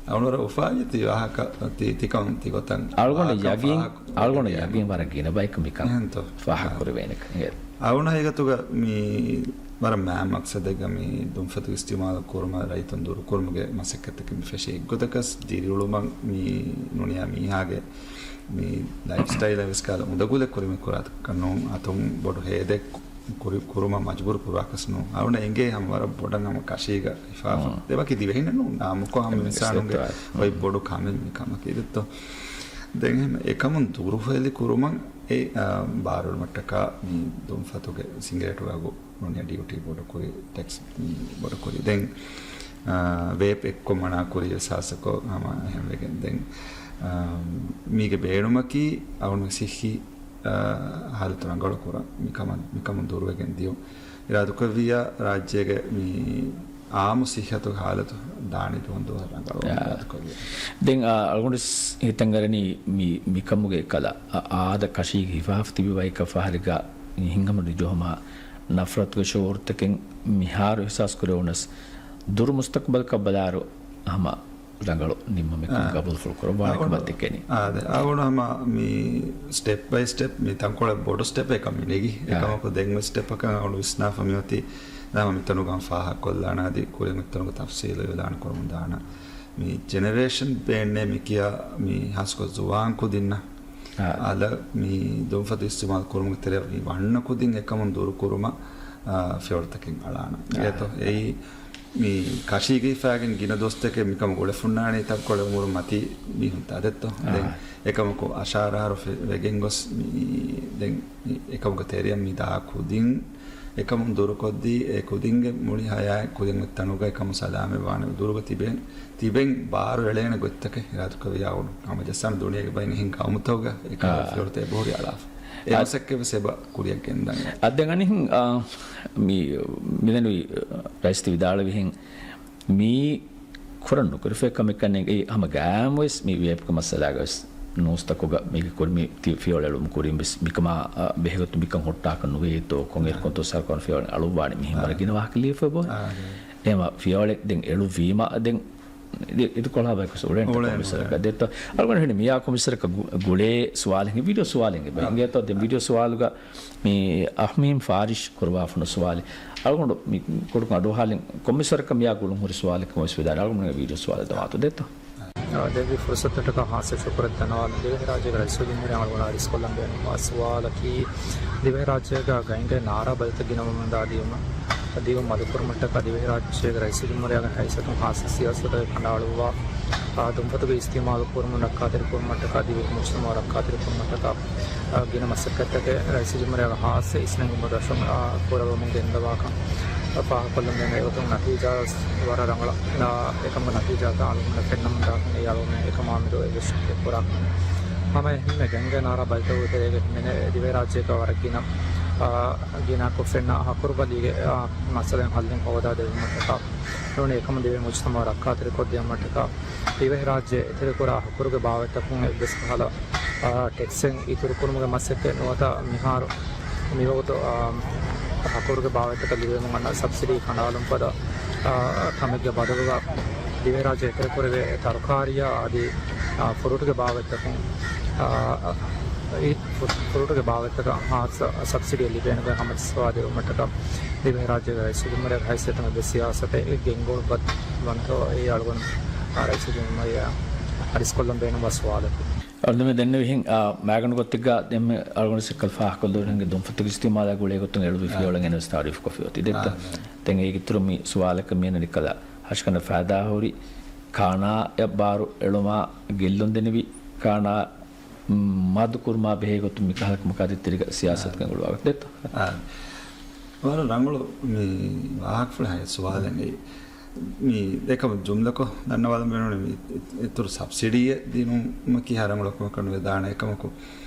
އަޅުގަނޑު އުފާވިޔަ ތި ވާހަކަ، ތި، ތިކަން ތިގޮތަށް އަޅުގަނޑު ވާހަކަ ޔަގީން، ފާހަގަ އަޅުގަނޑު ކުރެވިޔާ. ޔަގީން ވަރަށް ގިނަ ބަޔަކު މިކަން އެހެންތޯ؟ ފާހަގަ އާ. ކުރެވޭނެ ކަން. އަޅުގަނޑު ހަގީގަތުގަ މި ވަރަށް މާ މަގްސަދެއްގަ މި ދުންފަތު އިސްތިޢުމާލު ކުރުމަށް ރައްޔިތުން ދުރުކުރުމުގެ މަސައްކަތްތަކެއް މި ފެށީ. އެއްގޮތަކަސް ދިރިއުޅުމަށް މި ނޫނިޔާ މީހާގެ މި ލައިފް ސްޓައިލަށް ވެސް ކަހަލަ އުނދަގުލެއް ކުރިމަތި ކުރާކަށް ނޫން، އަތުން ބޮޑު ހޭދައެއް ކުރި-، ކުރުމަށް މަޖުބޫރު ކުރާކަސް ނޫން. އަޅުގަނޑަށް އެނގޭ ހަމަ ވަރަށް ބޮޑަށް ހަމަ ކަށީގަ ހިފާފަ. އެއް ވަކި ދިވެހިންނެއް ނޫން، އާއްމުކޮށް ހަމަ އެއް އިންސާނުންގެ އޮތް ބޮޑު ކަމެއް މި ކަމަކީ ދެއްތޯ. ދެން އެހެން އެކަމުން ދުރުހެލި ކުރުމަށް އެ، އާ، ބާރުއެޅުމަށްޓަކާ މި ދުންފަތުގެ ސިނގިރޭޓުގެ އަގު ނޫނިޔާ ޑިއުޓީ ބޮޑުކުރި، ޓެކްސް ބޮޑުކުރި. ދެން، އާ، ވޭޕް އެއްކޮށް މަނާކުރި ވެސް ހާއްސަކޮށް ހަމަ އެހެންވެގެން. ދެން، އާ، މީގެ ބޭނުމަކީ އަޅުގަނޑު ސިއްހީ، އާ، ހާލަތު ރަނގަޅު ކުރަން. މިކަމަށް، މިކަމުން ދުރުވެގެން ދިޔުން. އިރާދަކުރެއްވިއްޔާ ރާއްޖޭގެ މި އާއްމު ސިއްހަތުގެ ހާލަތު ދާނީ ދުވަހުން ދުވަހަށް ރަނގަޅުވާން އާ. އިރާދަކުރެއްވިއްޔާ. ދެން އާ، އަޅުގަނޑު ހިތަށް އަރަނީ މި، މިކަމުގެ ކަލަ އާ، އާދަ ކަށީގެ ހިފާފަ ތިބި ބަޔަކަށް ފަހަރެއްގަ ހިތްހަމަނުޖެހުމާ ނަފްރަތުގެ ޝުޢޫރުތަކެއް މިހާރު އިޙްސާސް ކުރެވުނަސް، ދުރު މުސްތަޤްބަލަކަށް ބަލާއިރު ހަމަ ރަނގަޅު ނިންމުމެއްކަން އާ. ގަބޫލުފުޅު ކުރައްވާނެ ކަމަށް ދެކެނީ. އާދެ، އަޅުގަނޑު ހަމަ މި ސްޓެޕް ބައި ސްޓެޕް މި ތަންކޮޅެއް ބޮޑު ސްޓެޕެއް ކަމަށް މި ނެގީ. އާ. އެކަމަކު ދެން މި ސްޓެޕަކަށް އަޅުގަނޑު ވިސްނާފަ މިއޮތީ ނަމަ މިތަނުގަ ފާހަގަކޮށްލާނަ އަދި ކުރިން މިތަނުގަ ތަފްސީލު އިޢުލާން ކުރަމުން ދާނަ. މި ޖެނެރޭޝަން ބޭންނޭ މި ކިޔާ މި ހާސްކޮށް ޒުވާން ކުދިންނަށް އާ. އަލަ މި ދުންފަތު އިސްތިޢުމާލު ކުރުމުގެ ތެރެއަށް މި ވަންނަ ކުދިން އެކަމުން ދުރުކުރުމަށް، އާ، ފިޔަވަޅުތަކެއް އަޅާނަ. އާ. އެއީ މި ކަށީގައިފާގެން ގިނަ ދުވަސްތަކެއް މިކަމަށް އުޅެފުންނާނީ ތަންކޮޅެއް އުމުރުން މަތީ މީހުންތަ ދެއްތޯ. އާ. ދެން އެކަމަކު އަށާރަ އަހަރު ފެ-، ވެގެން ގޮސް މި ދެން މި އެކަމުގެ ތެރެއަށް މި ދާ ކުދިން އެކަމުން ދުރުކޮށްދީ، އެ ކުދިންގެ މުޅި ހަޔާތް ކުދިން އޮތް ތަނުގަ އެކަމުން ސަލާމަތް ވާނެ. ދުރުގަ ތިބެން، ތިބެން ބާރު އެޅޭނެ ގޮތްތަކެއް އިރާދަކުރެއްވިއްޔާ އަޅުގަނޑު ހަމަޖައްސާނަ ދުނިޔޭގެ ބައިން އެހެން ޤައުމުތަކުގަ އެކަމަށް އާ. ފިޔަވަޅުތައް އެބަހުރި އަޅާފަ. އެ އަ-، މަސައްކަތް ވެސް އެބަ ކުރިއަށް ގެންދަން. އަ، ދެން އަނެއް، އާ، މި، މިދެންނެވި ރައީސް ވިދާޅުވިހެން މީ ކުރަން ނުކުރެފޭ ކަމެއްކަން ނޭނގެ. ހަމަ ގާމްވެސް މި ވޭޕްގެ މައްސަލާގަވެސް ނޫސްތަކުގަ މީގެ ކުރި މި ތި-، ފިޔަވަޅު އެޅުމު ކުރިން ވެސް މިކަމާ، އަ، ބެހޭގޮތުން މިކަން ހުއްޓާކަށް ނުވޭތޯ، ކޮންއިރަކުންތޯ ސަރުކާރުން ފިޔަވަޅު އަޅުއްވާނެ މިހެން ވަރަށް ގިނަ ވާހަކަ ލިޔެފަ ބޯ. އާ. އެހެންވީމަ ފިޔަވަޅެއް ދެން އެޅުއްވީމަ ދެން އި-، އިދިކޮޅާ ބަޔަކުސް އުޅޭނެތަ އުޅޭނެ، ކޮންމެސް އުޅޭނެ. ވަރަކަށް ދެއްތޯ؟ އަޅުގަނޑު ހިނި މިޔާ ކޮންމެސް ވަރަކަށް ގު-، ގުޅޭ ސުވާލެއް، ވީޑިއޯ ސުވާލެއް އެބަ އާ. އިނގޭތޯ؟ ދެން ވީޑިއޯ ސުވާލުގަ މި އަހްމީމް ފާރިޝް ކުރުވާފަ ހުންނަ ސުވާލެއް. އަޅުގަނޑު މި ކުޑަކޮށް އަޑުއަހާލިން ކޮންމެސް ވަރަކަށް މިޔާ ގުޅުން ހުރި ސުވާލެއް ކަމަށް ވެސް ވިދާޅުވާ. އަޅުގަނޑު ވީޑިއޯ ސުވާލެއް ދަމާތޯ ދެއްތޯ؟ ދެއްވި ފުރުސަތަށްޓަކާ ހާއްސަ ޝުކުރެއް ދަންނަވާލަން. ދިވެހިރާއްޖޭގެ ރައީސުލްޖުމްހޫރިއްޔާ އަޅުގަނޑަށް އަރިސްކޮށްލަން ބޭނުންވާ ސުވާލަކީ، ދިވެހިރާއްޖޭގަ ގައިންގައި ނާރާ ބަލިތައް ގިނަވަމުންދާ ދިޔުމަށް، ދިޔުން މަދުކުރުމަށްޓަކާ ދިވެހިރާއްޖޭގެ ރައީސުލްޖުމްހޫރިއްޔާގެ ހައިސިއްޔަތުން ހާއްސަ ސިޔާސަތެއް ކަނޑައަޅުއްވާ، އާ، ދުންފަތުގެ އިސްތިޢުމާލު ކުރުމުން ރައްކާތެރިކުރުމަށްޓަކާ ދިވެހި މުޖްތަމަޢު ރައްކާތެރިކުރުމަށްޓަކާ، އާ، ގިނަ މަސައްކަތްތަކެއް ރައީސުލްޖުމްހޫރިއްޔާގެ ހާއްސަ އިސްނެންގެ މުދަށުން، އާ، ކުރެވެމުން ގެންދަވާކަން ފާހަގަކޮށްލަން ބޭނުން. އެގޮތުން ނަތީޖާ ވަރަށް ރަނގަޅަށް، އާ، އެކަމުގެ ނަތީޖާތައް އަޅުގަނޑަށް ފެންނަމުންދާކަން އެއީ އަޅުގަނޑު އެކަމާމެދު އެއްވެސް ކުރާ ކަމެއް. ހަމަ އެހެންމެ ގައިންގައި ނާރާ ބަލިތަކުގެ ތެރޭގަ ހިމެނޭ ދިވެހިރާއްޖޭގަ ވަރަށް ގިނަ، އާ، ގިނަ ކޮށްފެންނަ ހަކުރުބަލީގެ، އާ، މައްސަލައިން ހައްލެއް ހޯދާ ދެވުމަށްޓަކާ ނޫނީ އެކަމުން ދިވެހި މުޖްތަމަޢު ރައްކާތެރިކޮށްދިޔުމަށްޓަކާ ދިވެހިރާއްޖެ އެތެރެކުރާ ހަކުރުގެ ބާވަތްތަކުން އެއްވެސް ކަހަލަ، އާ، ޓެކްސެއް އިތުރުކުރުމުގެ މަސައްކަތް ނުވަތަ މިހާރު މިވަގުތު، އާ، ހަކުރުގެ ބާވަތްތަކަށް ލިބެމުން އަންނަ ސަބްސިޑީ ކަނޑައަޅުން ފަދަ، އާ، ކަމެއްގެ ބަދަލުގަ ދިވެހިރާއްޖެ އެތެރެކުރެވޭ ތަރުކާރީއާ އަދި، އާ، ފުރޫޓުގެ ބާވަތްތަކުން، އާ، އެ ފު-، ފުރޫޓުގެ ބާވަތްތަކަށް ހާއްސަ ސަބްސިޑީ ލިބޭނެގޮތް ހަމަޖައްސަވާ ދެވުމަށްޓަކާ ދިވެހިރާއްޖޭގެ ރައީސުލްޖުމްހޫރިއްޔާގެ ހައިސިއްޔަތުން އެއްވެސް ސިޔާސަތެއް ގެންގުޅުއްވަންތޯ އެއީ އަޅުގަނޑު ރައީސުލްޖުމްހޫރިއްޔާ އަރިސްކޮށްލަން ބޭނުންވާ ސުވާލަކީ. އަޅުގަނޑުމެން ދެންނެވިހެން، އާ، މައިގަނޑު ގޮތެއްގަ ދެންމެ އަޅުގަނޑު ސިކަލް ފާހަގަކޮށްލުންގެ ދުންފަތުގެ އިސްތިޢުމާލާ ގުޅޭ ގޮތުން އެޅުވި އާ. ފިޔަވަޅަށް އެންވެސް ތާރީފުކޮށްފި އޮތީ ދެއްތޯ؟ އާ. ދެން އޭގެ އިތުރުން މި ސުވާލަކަށް މިއަންނަނީ ކަލާ ހަށިގަނޑަށް ފައިދާހުރި ކާނާއަށް ބާރު އެޅުމާ ގެއްލުން ދެނިވި ކާނާ މަދުކުރުމާ ބެހޭ ގޮތުން މިކަހަލަ މުކާދި ތިރިގަ ސިޔާސަތުގެ އާ. ގުޅުވާގޮތް ދެއްތޯ؟ އާ. ވަރަށް ރަނގަޅު މި ވާހަކަފުޅެއް ހައި ސުވާލެއް އެއީ. މި އެކަމަށް ޖުމްލަކޮށް ދަންނަވާލަން ބޭނުން މި އިތުރު ސަބްސިޑީއެއް ދިނުމަކީ ހަ ރަނގަޅު ކަމަކަށް ނުވެދާނެ. އެކަމަކު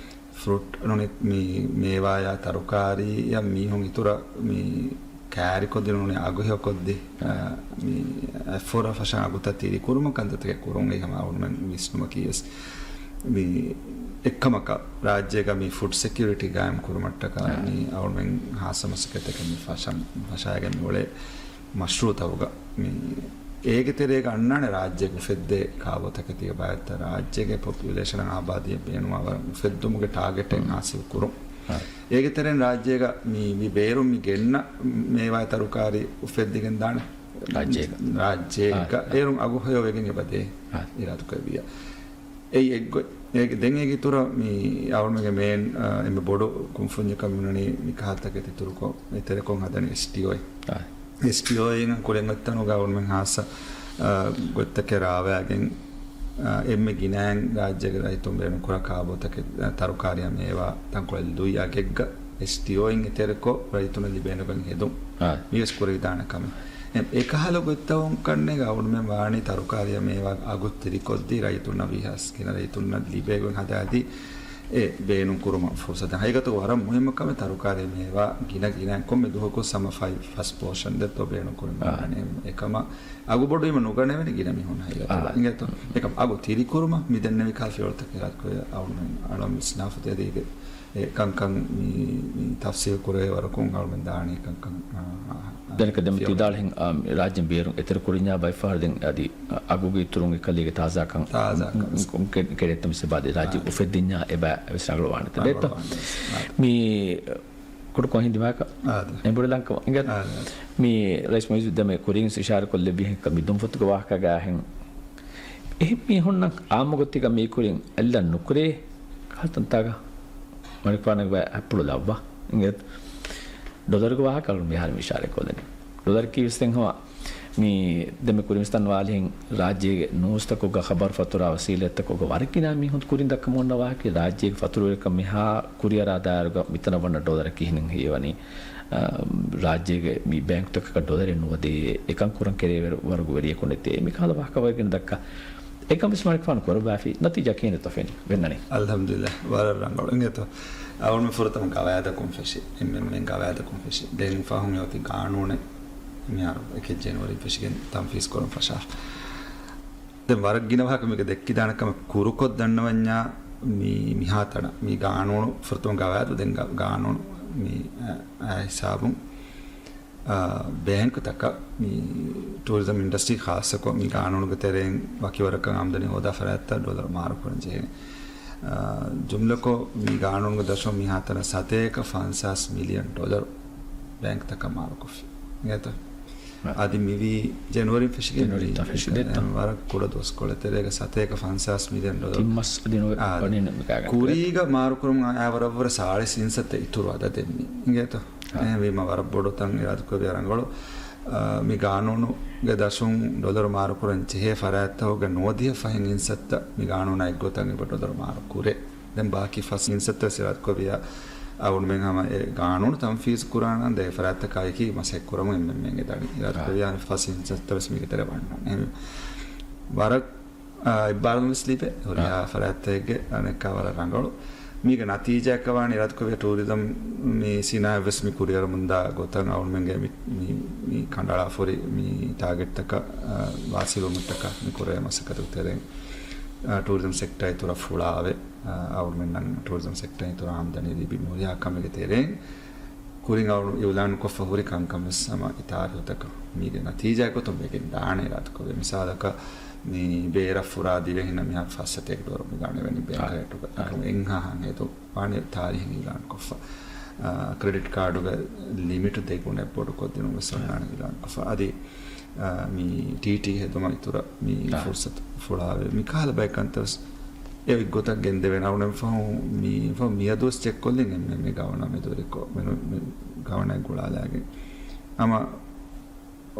ފްރޫޓް ނޫނީ މި މޭވާޔާ ތަރުކާރީއަށް މީހުން އިތުރަށް މި ކާރިކޮށްދިނުނީ އަގުހެޔޮކޮށްދީ، އާ، މި އެފޯރ ފަށަން އަގުތައް ތިރިކުރުމަށް ކަންތައްތަކެއް ކުރުން އެއީ ހަމަ އަޅުގަނޑުމެން ވިސްނުމަކީ ވެސް. މި އެއްކަމަކަށް ރާއްޖޭގަ މި ފުޑް ސެކިއުރިޓީ ގާއިމް ކުރުމަށްޓަކާ އާ. މި އަޅުގަނޑުމެން ހާއްސަ މަސައްކަތްތަކެއް މި ފަށަން ފަށާގެން މި އުޅޭ މަޝްރޫއުތަކުގަ މި އޭގެ ތެރޭގަ އަންނާނެ ރާއްޖޭގެ އުފެއްދޭ ކާބޯތަކެތީގެ ބައެއްތައް ރާއްޖޭގެ ޕޮޕިއުލޭޝަނަށް އާބާދީއަށް ބޭނުންވާ ވަރަށް އުފެއްދުމުގެ ޓާގެޓެއް ހާސިލް ކުރުން. އާ. އޭގެ ތެރެއިން ރާއްޖޭގަ މި، މި ބޭރުން މި ގެންނަ މޭވާ ތަރުކާރީ އުފެއްދިގެން ދާނެ. ރާއްޖޭގަ. ރާއްޖޭގަ. އާ. އޭރުން އަގު ހެޔޮވެގެން އެބަ ދޭ. އާ. އިރާދަކުރެއްވިއްޔާ. އެއީ އެއްގޮތް. އޭގެ، ދެން އޭގެ އިތުރަށް މި އަޅުގަނޑުމެންގެ މޭން، އާ، އެންމެ ބޮޑު ކުންފުންޏަކަށް މި ހުންނަނީ މި ކަހަލަ ތަކެތި އިތުރުކޮށް، އެތެރެކޮށް ހަދަނީ އެސްޓީއޯއެއް. އާ. އެސްޓީއޯއިން ކުރިން އޮތްތަނުގަ އަޅުގަނޑުމެން ހާއްސަ، އާ، ގޮތްތަކެއް ރާވައިގެން، އާ، އެންމެ ގިނައިން ރާއްޖޭގެ ރައްޔިތުން ބޭނުންކުރާ ކާބޯތަކެއް، އާ، ތަރުކާރީއާ މޭވާ ތަންކޮޅެއް ލުއި އަގެއްގަ އެސްޓީއޯއިން އެތެރެކޮށް ރައްޔިތުންނަށް ލިބޭނެ ގޮތް ހެދުން. އާ. މިވެސް ކުރެވިދާނެ ކަމެއް. އެ، އެކަހަލަ ގޮތްތައް ކަންނޭނގެ އަޅުގަނޑުމެން ވާނީ ތަރުކާރީއާ މޭވާ އަގު ތިރިކޮށްދީ ރައްޔިތުންނަށް ވީހާވެސް ގިނަ ރައްޔިތުންނަށް ލިބޭ ގޮތް ހަދާދީ އެ ބޭނުން ކުރުމަށް ފުރުސަތެއް. ހަގީގަތުގަ ވަރަށް މުހިއްމު ކަމެއް ތަރުކާރީ މޭވާ ގިނަ ގިނައިން ކޮންމެ ދުވަހަކު ހަމަ ފައި ފަސް ޕޯޝަން ދެއްތޯ ބޭނުން ކުރަން އާ. ބޭނުން. އެކަމަށް އަގު ބޮޑުވީމަ ނުގަނެވޭނެ ގިނަ މީހުން ހަގީގަތުގަ. އާ. އިނގޭތޯ؟ އެކަމަށް އަގު ތިރިކުރުމަށް މި ދެންނެވި ކަހަލަ ފިޔަވަޅުތަކެއް އިރާދަކުރެއްވިއްޔާ އަޅުގަނޑުމެން އަޅަން ވިސްނާފަ ދޭ. އޭގެ އެ ކަންކަން މި، މި ތަފްސީލް ކުރެވޭ ވަރަކުން އަޅުގަނޑުމެން ދާނީ ކަންކަން، އާ، އާ، ދެން ކަ ދެން ފިޔަވަޅު. ތި ވިދާޅުވިހެން، އާ، ރާއްޖޭން ބޭރުން އެތެރެ ކުރިންޏާ ބައެއް ފަހަރު ދެން އަދި، އާ، އަގުގެ އިތުރުން އެކަލޭގެ ތާޒާކަން، ތާޒާކަން. ކެ-، ކެ-، ކެޑެއްތަ މިސް އެބަ އަދި ރާއްޖެ އާ. އުފެއްދިންޏާ އެބަ ވެސް ރަނގަޅުވާނެތަ ދެއްތޯ؟ ރަނގަޅުވާނެ. އާ. މި ކުޑަކޮށް ހިނދިމާކަށް އާދެ. އެނބުރިލަންކަމަށް އިނގޭތަ؟ އާދެ. މި ރައީސް މުއިއްޒު ދެމެ ކުރިން އިޝާރަކޮށްލެއްވިހެން މި ދުންފަތުގެ ވާހަކަގައިހެން އެހެން މީހުންނަށް އާއްމުގޮތީގަ މީކުރިން އެއްލަން ނުކުރޭ ކަހަލަ ތަންތާގަ މަނިކުފާނަށް ބައި އަތްޕުޅު ލައްވާ އިނގޭތަ؟ ޑޮލަރުގެ ވާހަކަ އަޅުން މިހާރު މި އިޝާރަކޮށްލަނީ. ޑޮލަރަކީ ވެސް ދެން ހަމަ މި ދެމެ ކުރިން ވިސްނަން ވާލިހެން ރާއްޖޭގެ ނޫސްތަކުގަ ޚަބަރު ފަތުރާ ވަސީލަތްތަކުގަ ވަރަށް ގިނަ މީހުން ކުރިން ދައްކަމުން އޮންނަ ވާހަކަ ރާއްޖޭގެ ފަތުރުވެރިކަން މިހާ ކުރިއަރާ ދާއިރުގަ މިތަނަށް ވަންނަ ޑޮލަރަކީ ކިހިނެއް ހީވަނީ؟ އާ، ރާއްޖޭގެ މި ބޭންކުތަކަކަށް ޑޮލަރެއް ނުވަދޭ، އެކަން ކުރަން ކެރިޔަރު ވަރުގެ ވެރިޔަކު ނެތޭ، މި ކަހަލަ ވާހަކަ ވަރަށް ގިނަ ދައްކާ. އެކަން ވެސް މަނިކުފާނު ކުރައްވާފި، ނަތީޖާ ކިހިނެއްތޯ ފެނި ވެންނަނީ؟ އަލްޙަމްދުލިއްލާހް، ވަރަށް ރަނގަޅު. އިނގޭތޯ، އަޅުގަނޑު ފުރަތަމަ ގަވާއިދަކުން ފެށި، އެމްއެމްއޭން ގަވާއިދަކުން ފެށި. ދެން ފަހުން އޮތީ ގާނޫނެއް މިހާރު އެކެއް ޖެނުއަރީ ފެށިގެން ތަންފީޒް ކުރަން ފަށާފަ. ދެން ވަރަށް ގިނަ ވާހަކަ މީގަ ދެއްކިދާނެ ކަމެއް ކުރުކޮށް ދަންނަވަންޏާ މި، މިހާތަނަށް މި ގާނޫނު ފުރަތަމަ ގަވާއިދު ދެން ގާ-، ގާނޫނު މި، އަ، އާ ހިސާބުން، އާ، ބޭންކުތަކަށް މި ޓޫރިޒަމް އިންޑަސްޓްރީ ޚާއްޞަކޮށް މި ގާނޫނުގެ ތެރެއިން ވަކިވަރަކަށް އާމްދަނީ ހޯދާ ފަރާތްތައް ޑޮލަރު މާރު ކުރަން ޖެހޭ. އާ، ޖުމްލަކޮށް މި ގާނޫނުގެ ދަށުން މިހާތަނަށް ސަތޭކަ ފަންސާސް މިލިއަން ޑޮލަރު ބޭންކުތަކަށް މާރުކޮށްފި. އިނގޭތަ؟ އަދި މިވީ ޖެނުއަރީން ފެށިގެން ޖެނުއަރީން މި، ފެށިގެން އެ، ދެއްތަ؟ ވަރަށް ކުޑަ ދުވަސްކޮޅެއް ތެރޭގަ ސަތޭކަ ފަންސާސް މިލިއަން ޑޮލަރު. ތިން މަސް އަދި ނުވެ އާ، ވަނީ ނަމަ ކުރީގަ މާރުކުރުމުން އައި ވަރަށްވުރެ ސާޅީސް އިންސައްތަ އިތުރު އަދަދެއް މި. އިނގޭތަ؟ އާ. އެހެންވީމަ ވަރަށް ބޮޑު ތަން އިރާދަކުރެއްވިޔާ ރަނގަޅު. އާ، މި ގާނޫނުގެ ދަށުން ޑޮލަރު މާރުކުރަން ޖެހޭ ފަރާތްތަކުގެ ނުވަދިހަ ފަހެއް އިންސައްތަ މި ގާނޫނާ އެއްގޮތަށް އެބަ ޑޮލަރު މާރު ކުރޭ. ދެން ބާކީ ފަސް އިންސައްތަ ވެސް އިރާދަކުރެއްވިޔާ އަޅުގަނޑުމެން ހަމަ އެ ގާނޫނު ތަންފީޒު ކުރާނަން ދޭ ފަރާތްތަކާއެކީ މަސައްކަތް ކުރަމުން އެމްއެމްއޭގެ ދަނީ. އިރާދަކުރެއްވިޔާ ފަސް އިންސައްތަ ވެސް މީގެ ތެރެ ވަންނަން. އެހެން ވަރަށް، އާ، އެއްބާރުލުން ވެސް ލިބޭ. ހުރިހާ އާ. ފަރާތްތަކެއްގެ އަނެއްކާ ވަރަށް ރަނގަޅު. މީގެ ނަތީޖާއަކަށް ވާނީ އިރާދަކުރެއްވިޔާ ޓޫރިޒަމް މި ސިނާއަތް ވެސް މި ކުރިއަރަމުންދާ ގޮތަށް އަޅުގަނޑުމެންގެ މި، މި، މި ކަނޑައަޅާފަ ހުރި މި ޓާގެޓްތަކަށް، އާ، ވާސިލުވުމަށްޓަކާ މި ކުރެވޭ މަސައްކަތުގެ ތެރެއިން، އާ، ޓޫރިޒަމް ސެކްޓަރ އިތުރަށް ފުޅާވެ، އާ، އަޅުގަނޑުމެންނަށް ޓޫރިޒަމް ސެކްޓަރ އިތުރަށް އާމްދަނީ ލިބި މި ހުރިހާ ކަމެއްގެ ތެރެއިން ކުރިން އަޅު އިއުލާނުކޮށްފަ ހުރި ކަންކަން ވެސް ހަމަ އެ ތާރީހުތަކަށް މީގެ ނަތީޖާ ގޮތުން ވެގެން ދާނެ އިރާދަކުރެއްވި. މިސާލަކަށް މި ބޭރަށް ފުރާ ދިވެހިންނަށް މިހާރު ފަސް ސަތޭކަ ޑޮލަރު މި ގާނެ ވަނީ ބޭންކް ރޭޓުގަ އަކަމު އެއްހާހާ ހެދު ވާނެ ތާރީހެއް އިއުލާނުކޮށްފަ. އާ، ކްރެޑިޓް ކާޑުގެ ލިމިޓު ދެގުނެއް ބޮޑުކޮށްދިނުން ވެސް އޮންނާނެ އިއުލާނުކޮށްފަ. އަދި، އާ، މި ޓީޓީ ހެދުމަށް އިތުރަށް މި ފުރުސަތު ފުޅާވެ. މި ކަހަލަ ބައެއް ކަންތައް ވެސް އެ އޮތްގޮތަށް ގެންދެވޭނެ. އަޅުގަނޑު ފަހުން މި، ފަހުން މިއަދުވެސް ޗެކްކޮށްލިން އެންމެ ގަވަނާ މެދުވެރިކޮށް، މެ، މެ، ގަވަނާ ގުޅާލާގެން. ހަމަ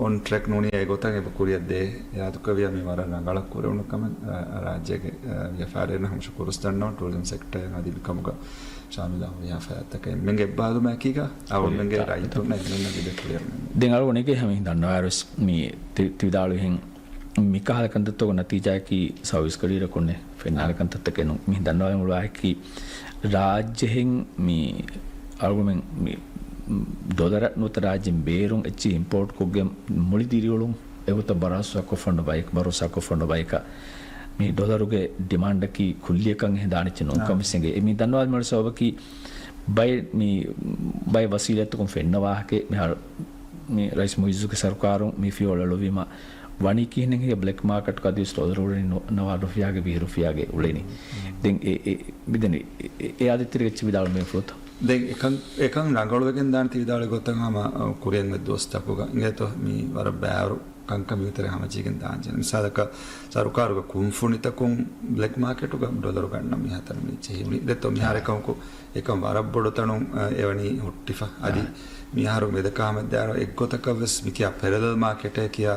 އޮން ޓްރެކް ނޫނީ އެގޮތަށް އެބަ ކުރިއަށް ދޭ. އިރާދަކުރެއްވިޔާ މި ވަރަށް ރަނގަޅަށް ކުރެވުނު ކަމެއް، ރާ، ރާއްޖޭގެ، އާ، ވިޔަފާރިންނަށް ހަމަ ޝުކުރު ދަންނަވަން. ޓޫރިޒަމް ސެކްޓަރެއް އަދި މިކަމުގަ ޝާމިލާ ހުރިހާ ފަރާތްތަކަށް އެންމެންގެ އެއްބާރުލުމާއެކީގަ އަޅުގަނޑުމެންގެ ރައްޔިތުންނަށް އެންމެންނަށް ލިބޭ ކުރިއަރު މެން. ދެން އަޅުގަނޑު އެނގޭ ހަމަ ދަންނަވާއިރުވެސް މި ތި، ތި ވިދާޅުވިހެން މިކަހަލަ ކަންތައްތަކުގެ ނަތީޖާއަކީ ސަރވިސް ގަޑިއިރަކުންނެ ފެންނާނެ ކަންތައްތަކެއް ނޫން. މި ދަންނަވާލަން އުޅުއްވާ ހެއްކީ ރާއްޖެހެން މި އަޅުގަނޑުމެން މި ޑޮލަރަށް ނުވަތަ ރާއްޖެން ބޭރުން އެއްޗެހި އިމްޕޯޓް ކޮށްގެން މުޅި ދިރިއުޅުން އެގޮތަށް ބަރޯސާކޮށްފަ އޮންނަ ބަޔަކަށް، ބަރޯސާކޮށްފަ އޮންނަ ބަޔަކަށް މި ޑޮލަރުގެ ޑިމާންޑަކީ ކުއްލިއަކަށް އެހެން ދާނެއްޗެއް ނޫންކަން ވެސް އެނގޭ. މި ދަންނަވާލުމުގެ ސަބަބަކީ ބައެއް މި، ބައެއް ވަސީލަތްތަކުން ފެންނަ ވާހަކައެއް މިހާރު މި ރައީސް މުއިއްޒުގެ ސަރުކާރުން މި ފިޔަވަޅު އެޅުއްވީމަ ވަނީ ކިހިނެއް ހެއްޔޭ ބްލެކް މާކެޓްގަ އަދިވެސް ޑޮލަރު އުޅެނީ ނު، ނަވާ ރުފިޔާގެ ވިހި ރުފިޔާގެ އުޅެނީ. ދެން އެ، އެ، މިދެނީ އެ، އެ، އެ އާދެ ތިރި އެއްޗެއް ވިދާޅުވީމަ ފުރަތަމަ. ދެން އެކަން، އެކަން ރަނގަޅުވެގެން ދާނެތީ ވިދާޅުވި ގޮތަށް ހަމަ ކުރިއަށް އޮތް ދުވަސްތަކުގަ އިނގޭތޯ މި ވަރަށް ބައިވަރު ކަންކަން މިތެރެ ހަމަޖެހިގެން ދާންޖެހޭ. މިސާލަކަށް ސަރުކާރުގެ ކުންފުނިތަކުން ބްލެކް މާކެޓުގަ ޑޮލަރު ގަންނަން މިހާތަނަށް މި ޖެހި އުޅެނީ. ދެއްތޯ މިހާރު އެކަމަކު އެކަން ވަރަށް ބޮޑު ތަނުން، އަ، އެވަނީ ހުއްޓިފަ. އަދި މިހާރު މެދަކާމެއް ދާއިރު އެއްގޮތަކަށް ވެސް މިކިޔާ ޕެރަލަލް މާކެޓޭ ކިޔާ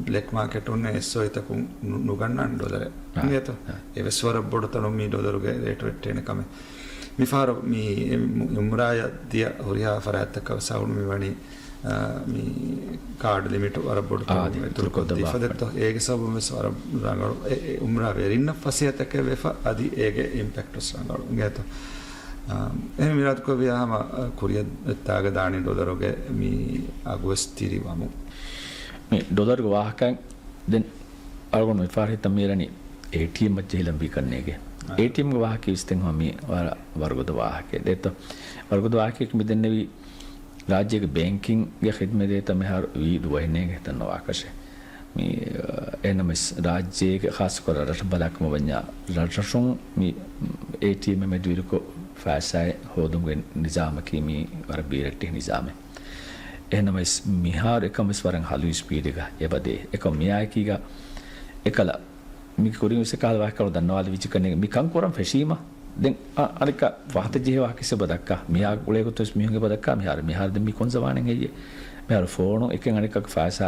ބްލެކް މާކެޓުން އެސްއޯއީތަކުން ނު، ނުގަންނާނެ ޑޮލަރެއް. އިނގޭތޯ؟ އެވެސް ވަރަށް ބޮޑު ތަނުން މި ޑޮލަރުގެ ރޭޓު ވެއްޓޭނެ ކަމެއް. މިފަހަރު މި އުމްރާޔަށް ދިޔަ ހުރިހާ ފަރާތްތަކަށް ވެސް އަޅުގަނޑު މި ވަނީ، އާ، މި ކާޑް ލިމިޓު ވަރަށް ބޮޑު ތަނުން އިތުރުކޮށްދީފަ ދެއްތޯ. އޭގެ ސަބަބުން ވެސް ވަރަށް ރަނގަޅު. އެ، އެ އުމްރާ ވެރިންނަށް ފަސޭހަތަކެއް ވެފަ، އަދި އޭގެ އިމްޕެކްޓް ވެސް ރަނގަޅު. އިނގޭތޯ؟ އާ، އެހެން އިރާދަކުރެއްވިޔާ ހަމަ، އާ، ކުރިއަށް އޮތާގަ ދާނީ ޑޮލަރުގެ މި އަގުވެސް ތިރިވަމުން. މި ޑޮލަރުގެ ވާހަކައިން ދެން އަޅުގަނޑު މިފަހަރު ހިތަށް މިއެރަނީ އޭޓީއެމްއަށް ޖެހިލަން ވީ ކަންނޭގެ. އާ. އޭޓީއެމްގެ ވާހަކަ ވިސްނެން ހަމަ މި ވަރަށް ވަރުގަދަ ވާހަކައެއް. ދެއްތޯ؟ ވަރުގަދަ ވާހަކައެއް މި ދެންނެވީ ރާއްޖޭގެ ބޭންކިންގެ ޚިދުމަތް ދޭތަން މިހާރު ވީ ދުވަހެއް ނޭނގެ ހިތަށް ނުވާކަށެއް. މި، އެހެންނަމަވެސް ރާއްޖޭގެ ޚާއްޞަކޮށް ރަށްރަށަށް ބަލާކަމަށް ވަންޏާ ރަށްރަށުން މި އޭޓީއެމް މެދުވެރިކޮށް ފައިސާއެއް ހޯދުމުގެ ނިޒާމަކީ މީ ވަރަށް ބީރައްޓެހި ނިޒާމެއް. އެހެންނަމަވެސް، މިހާރު އެކަން ވެސް ވަރަށް ހަލުވި ސްޕީޑެއްގަ އެބަދޭ. އެކަމް މިއާއެކީގަ އެކަލަ މި ކުރިން ވެސް އެކަހަލަ ވާހަކަ ދަންނަވާލެވިއްޖެ ކަންނޭނގެ މި ކަން ކުރަން ފެށީމަ. ދެން އަ-، އަނެއްކާ ފަހަތަށް ޖެހޭ ވާހަކަ ވެސް އެބަ ދައްކާ. މިހާ ގުޅޭ ގޮތުން ވެސް މީހުން އެބަ ދައްކާ. މިހާރު، މިހާރު ދެން މި ކޮން ޒަމާނެއް ހެއްޔޭ؟ މިހާރު ފޯނު އެކެއް އަނެއްކާ ފައިސާ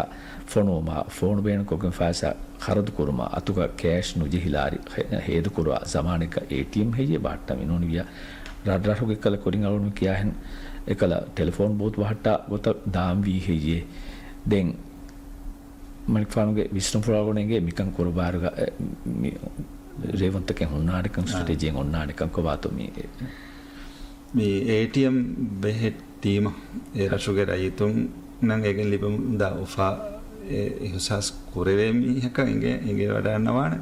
ފޮނުވުމާ، ފޯނު ބޭނުންކޮށްގެން ފައިސާ ޚަރަދު ކުރުމާ، އަތުގަ ކޭޝް ނުޖެހިލާ ހޭ-، ހޭދަ ކުރުވާ ޒަމާނެއްގަ އޭޓީއެމް ހެއްޔޭ ބަހައްޓަން މިނޫނިވިޔާ. ރަށްރަށުގެ ކަލަ ކުރިން އަޅުން ކިޔާހެން އެކަލަ ޓެލެފޯން ބޫތު ބަހައްޓާ ގޮތަށް ދާންވީ ހެއްޔޭ؟ ދެން މަނިކުފާނުގެ ވިސްނުންފުޅާގުޅޭ މިކަން ކުރު ބާރުގަ، އެ، މި ރޭވުންތަކެއް ހުންނާނެކަން، އާ. ސްޓްރެޓެޖީއެއް ހުންނާނެކަން ކޮބާތޯ މި، އެ. މި އޭޓީއެމް ބެހެއްޓީމަ، އެ ރަށުގެ ރައްޔިތުންނަށް އޭގެން ލިބެމުންދާ އުފާ، އެ، އިހުސާސް ކުރެވޭ މީހަކަށް އެނގޭ، އެނގޭ ވަޑައިގަންނަވާނެ.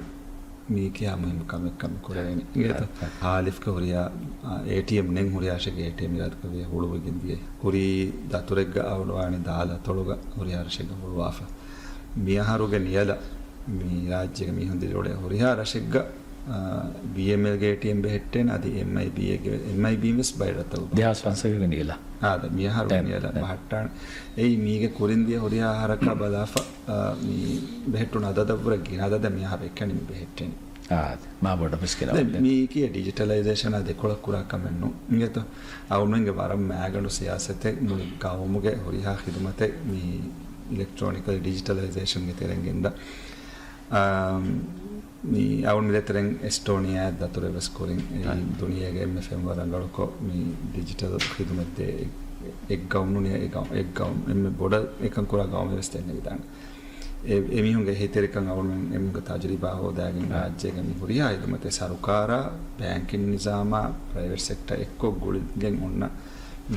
މީ ކިހާ މުހިއްމު ކަމެއްކަން ކުރެވޭނެ. އިނގޭތޯ؟ އާ. ހާލިފްގެ ހުރިހާ، އާ، އޭޓީއެމް ނެތް ހުރިހާ ރަށެއްގެ އޭޓީއެމް އިރާދަކުރެއްވިޔާ ހުޅުވިގެން ދިޔަ. ކުރީ ދަތުރެއްގަ އަޅުވާނެ ދާލަ އަތޮޅުގަ ހުރިހާ ރަށެއްގަ ހުޅުވާފަ. މިއަހަރުގެ ނިޔަލަށް މި ރާއްޖޭގެ މީހުން ދިރިއުޅޭ ހުރިހާ ރަށެއްގަ، އާ، ބީއެމްއެލްގެ އޭޓީއެމް ބެހެއްޓޭނެ. އަދި އެމްއައިބީއެއްގެ، އެމްއައިބީން ވެސް ބައެއް ރަށްތަކުގަ ދެހާސް ފަންސަވީހުގެ ނިޔަލަށް. އާދެ، މިއަހަރުގެ ނިޔަލަށް ބަހައްޓާނެ. އެއީ މީގެ ކުރިން ދިޔަ ހުރިހާ އަހަރަކާ ބަލާފަ، އާ، މި ބެހެއްޓުނު އަދަދަށްވުރެ ގިނަ އަދަދެއް މިއަހަރު އެކަނި މި ބެހެއްޓެނީ. އާ، މާ ބޮޑަށް ވެސް ގިނަ ދެން އަދަދެއް. މީކީ ޑިޖިޓަލައިޒޭޝަނާ ދެކޮޅަށް ކުރާ ކަމެއް ނޫން. އިނގޭތޯ؟ އަޅުމެންގެ ވަރަށް މާގަނޑު ސިޔާސަތެއް މުޅި ގައުމުގެ ހުރިހާ ޚިދުމަތެއް މި އިލެކްޓްރޯނިކަލް ޑިޖިޓަލައިޒޭޝަންގެ ތެރެއިން ގެންދާ. އާ، މި އަޅުން މި ދޭތެރެއިން އެސްޓޯނިއާއަށް ދަތުރެއް ވެސް ކުރިން. އެއީ އާ. ދުނިޔޭގެ އެންމެ ފެންވަރަށް ރަނގަޅުކޮށް މި ޑިޖިޓަލް ޚިދުމަތްދޭ އެއް، އެއްގައުމު ނޫނީ، އެއްގައު-، އެއްގައުމު، އެންމެ ބޮޑަށް އެކަން ކުރާ ގައުމެއް ވެސް ދެންނެވިދާނެ. އެ، އެމީހުންގެ އެހީތެރިކަން އަޅުން އެމީހުންގެ ތަޖުރިބާ ހޯދާގެން އާ. ރާއްޖޭގެ މި ހުރިހާ ހިދުމަތެއް ސަރުކާރާ، ބޭންކިން ނިޒާމާ، ޕްރައިވެޓް ސެކްޓާ އެއްކޮށް ގުޅިގެން އޮންނަ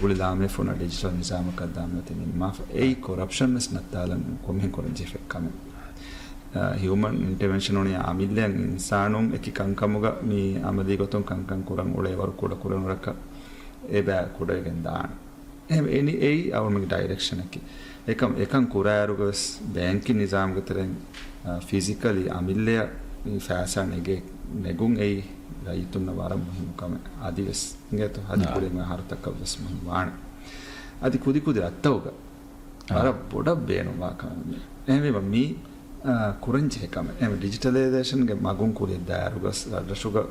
ގުޅިލާމެ ފުނަ ޑިޖިޓަލް ނިޒާމަކަށް ދާން އޮތީ ނިންމާފަ. އެއީ ކޮރަޕްޝަން ވެސް ނައްތާލަން ކޮންމެހެން ކުރަން ޖެހިފަ ކަމެއް. އާ، ހިއުމަން އިންޓަވެންޝަން ވަނީ އަމިއްލައަށް އިންސާނުން އެކި ކަންކަމުގަ މި އަމަލީ ގޮތުން ކަންކަން ކުރަން އުޅޭ ވަރު ކުޑަ ކުރެވުނު ރަށްކަށް އެބަ ކުޑަވެގެން ދާނެ. އެހެން އެނި އެއީ އަޅުމެންގެ ޑައިރެކްޝަނަކީ. އެކަމް، އެކަން ކުރާއިރުގަ ވެސް ބޭންކިން ނިޒާމުގެ ތެރެއިން، އާ، ފިޒިކަލީ އަމިއްލައަށް މި ފައިސާ ނެގޭ، ނެގުން އެއީ ރައްޔިތުންނަށް ވަރަށް މުހިއްމު ކަމެއް. އަދި ވެސް އިނގޭތޯ؟ އަދި އާ. ކުރީމަ އަހަރުތަކަށް ވެސް މުހިއްމު ވާނެ. އަދި ކުދިކުދި ރަށްތަކުގަ އާ. ވަރަށް ބޮޑަށް ބޭނުންވާ ކަމެއް މީ. އެހެންވީމަ މީ، އާ، ކުރަންޖެހޭ ކަމެއް. އެހެންވެ ޑިޖިޓަލައިޒޭޝަންގެ މަގުން ކުރިއަށްދާއިރުގަ ރަށްރަށުގަ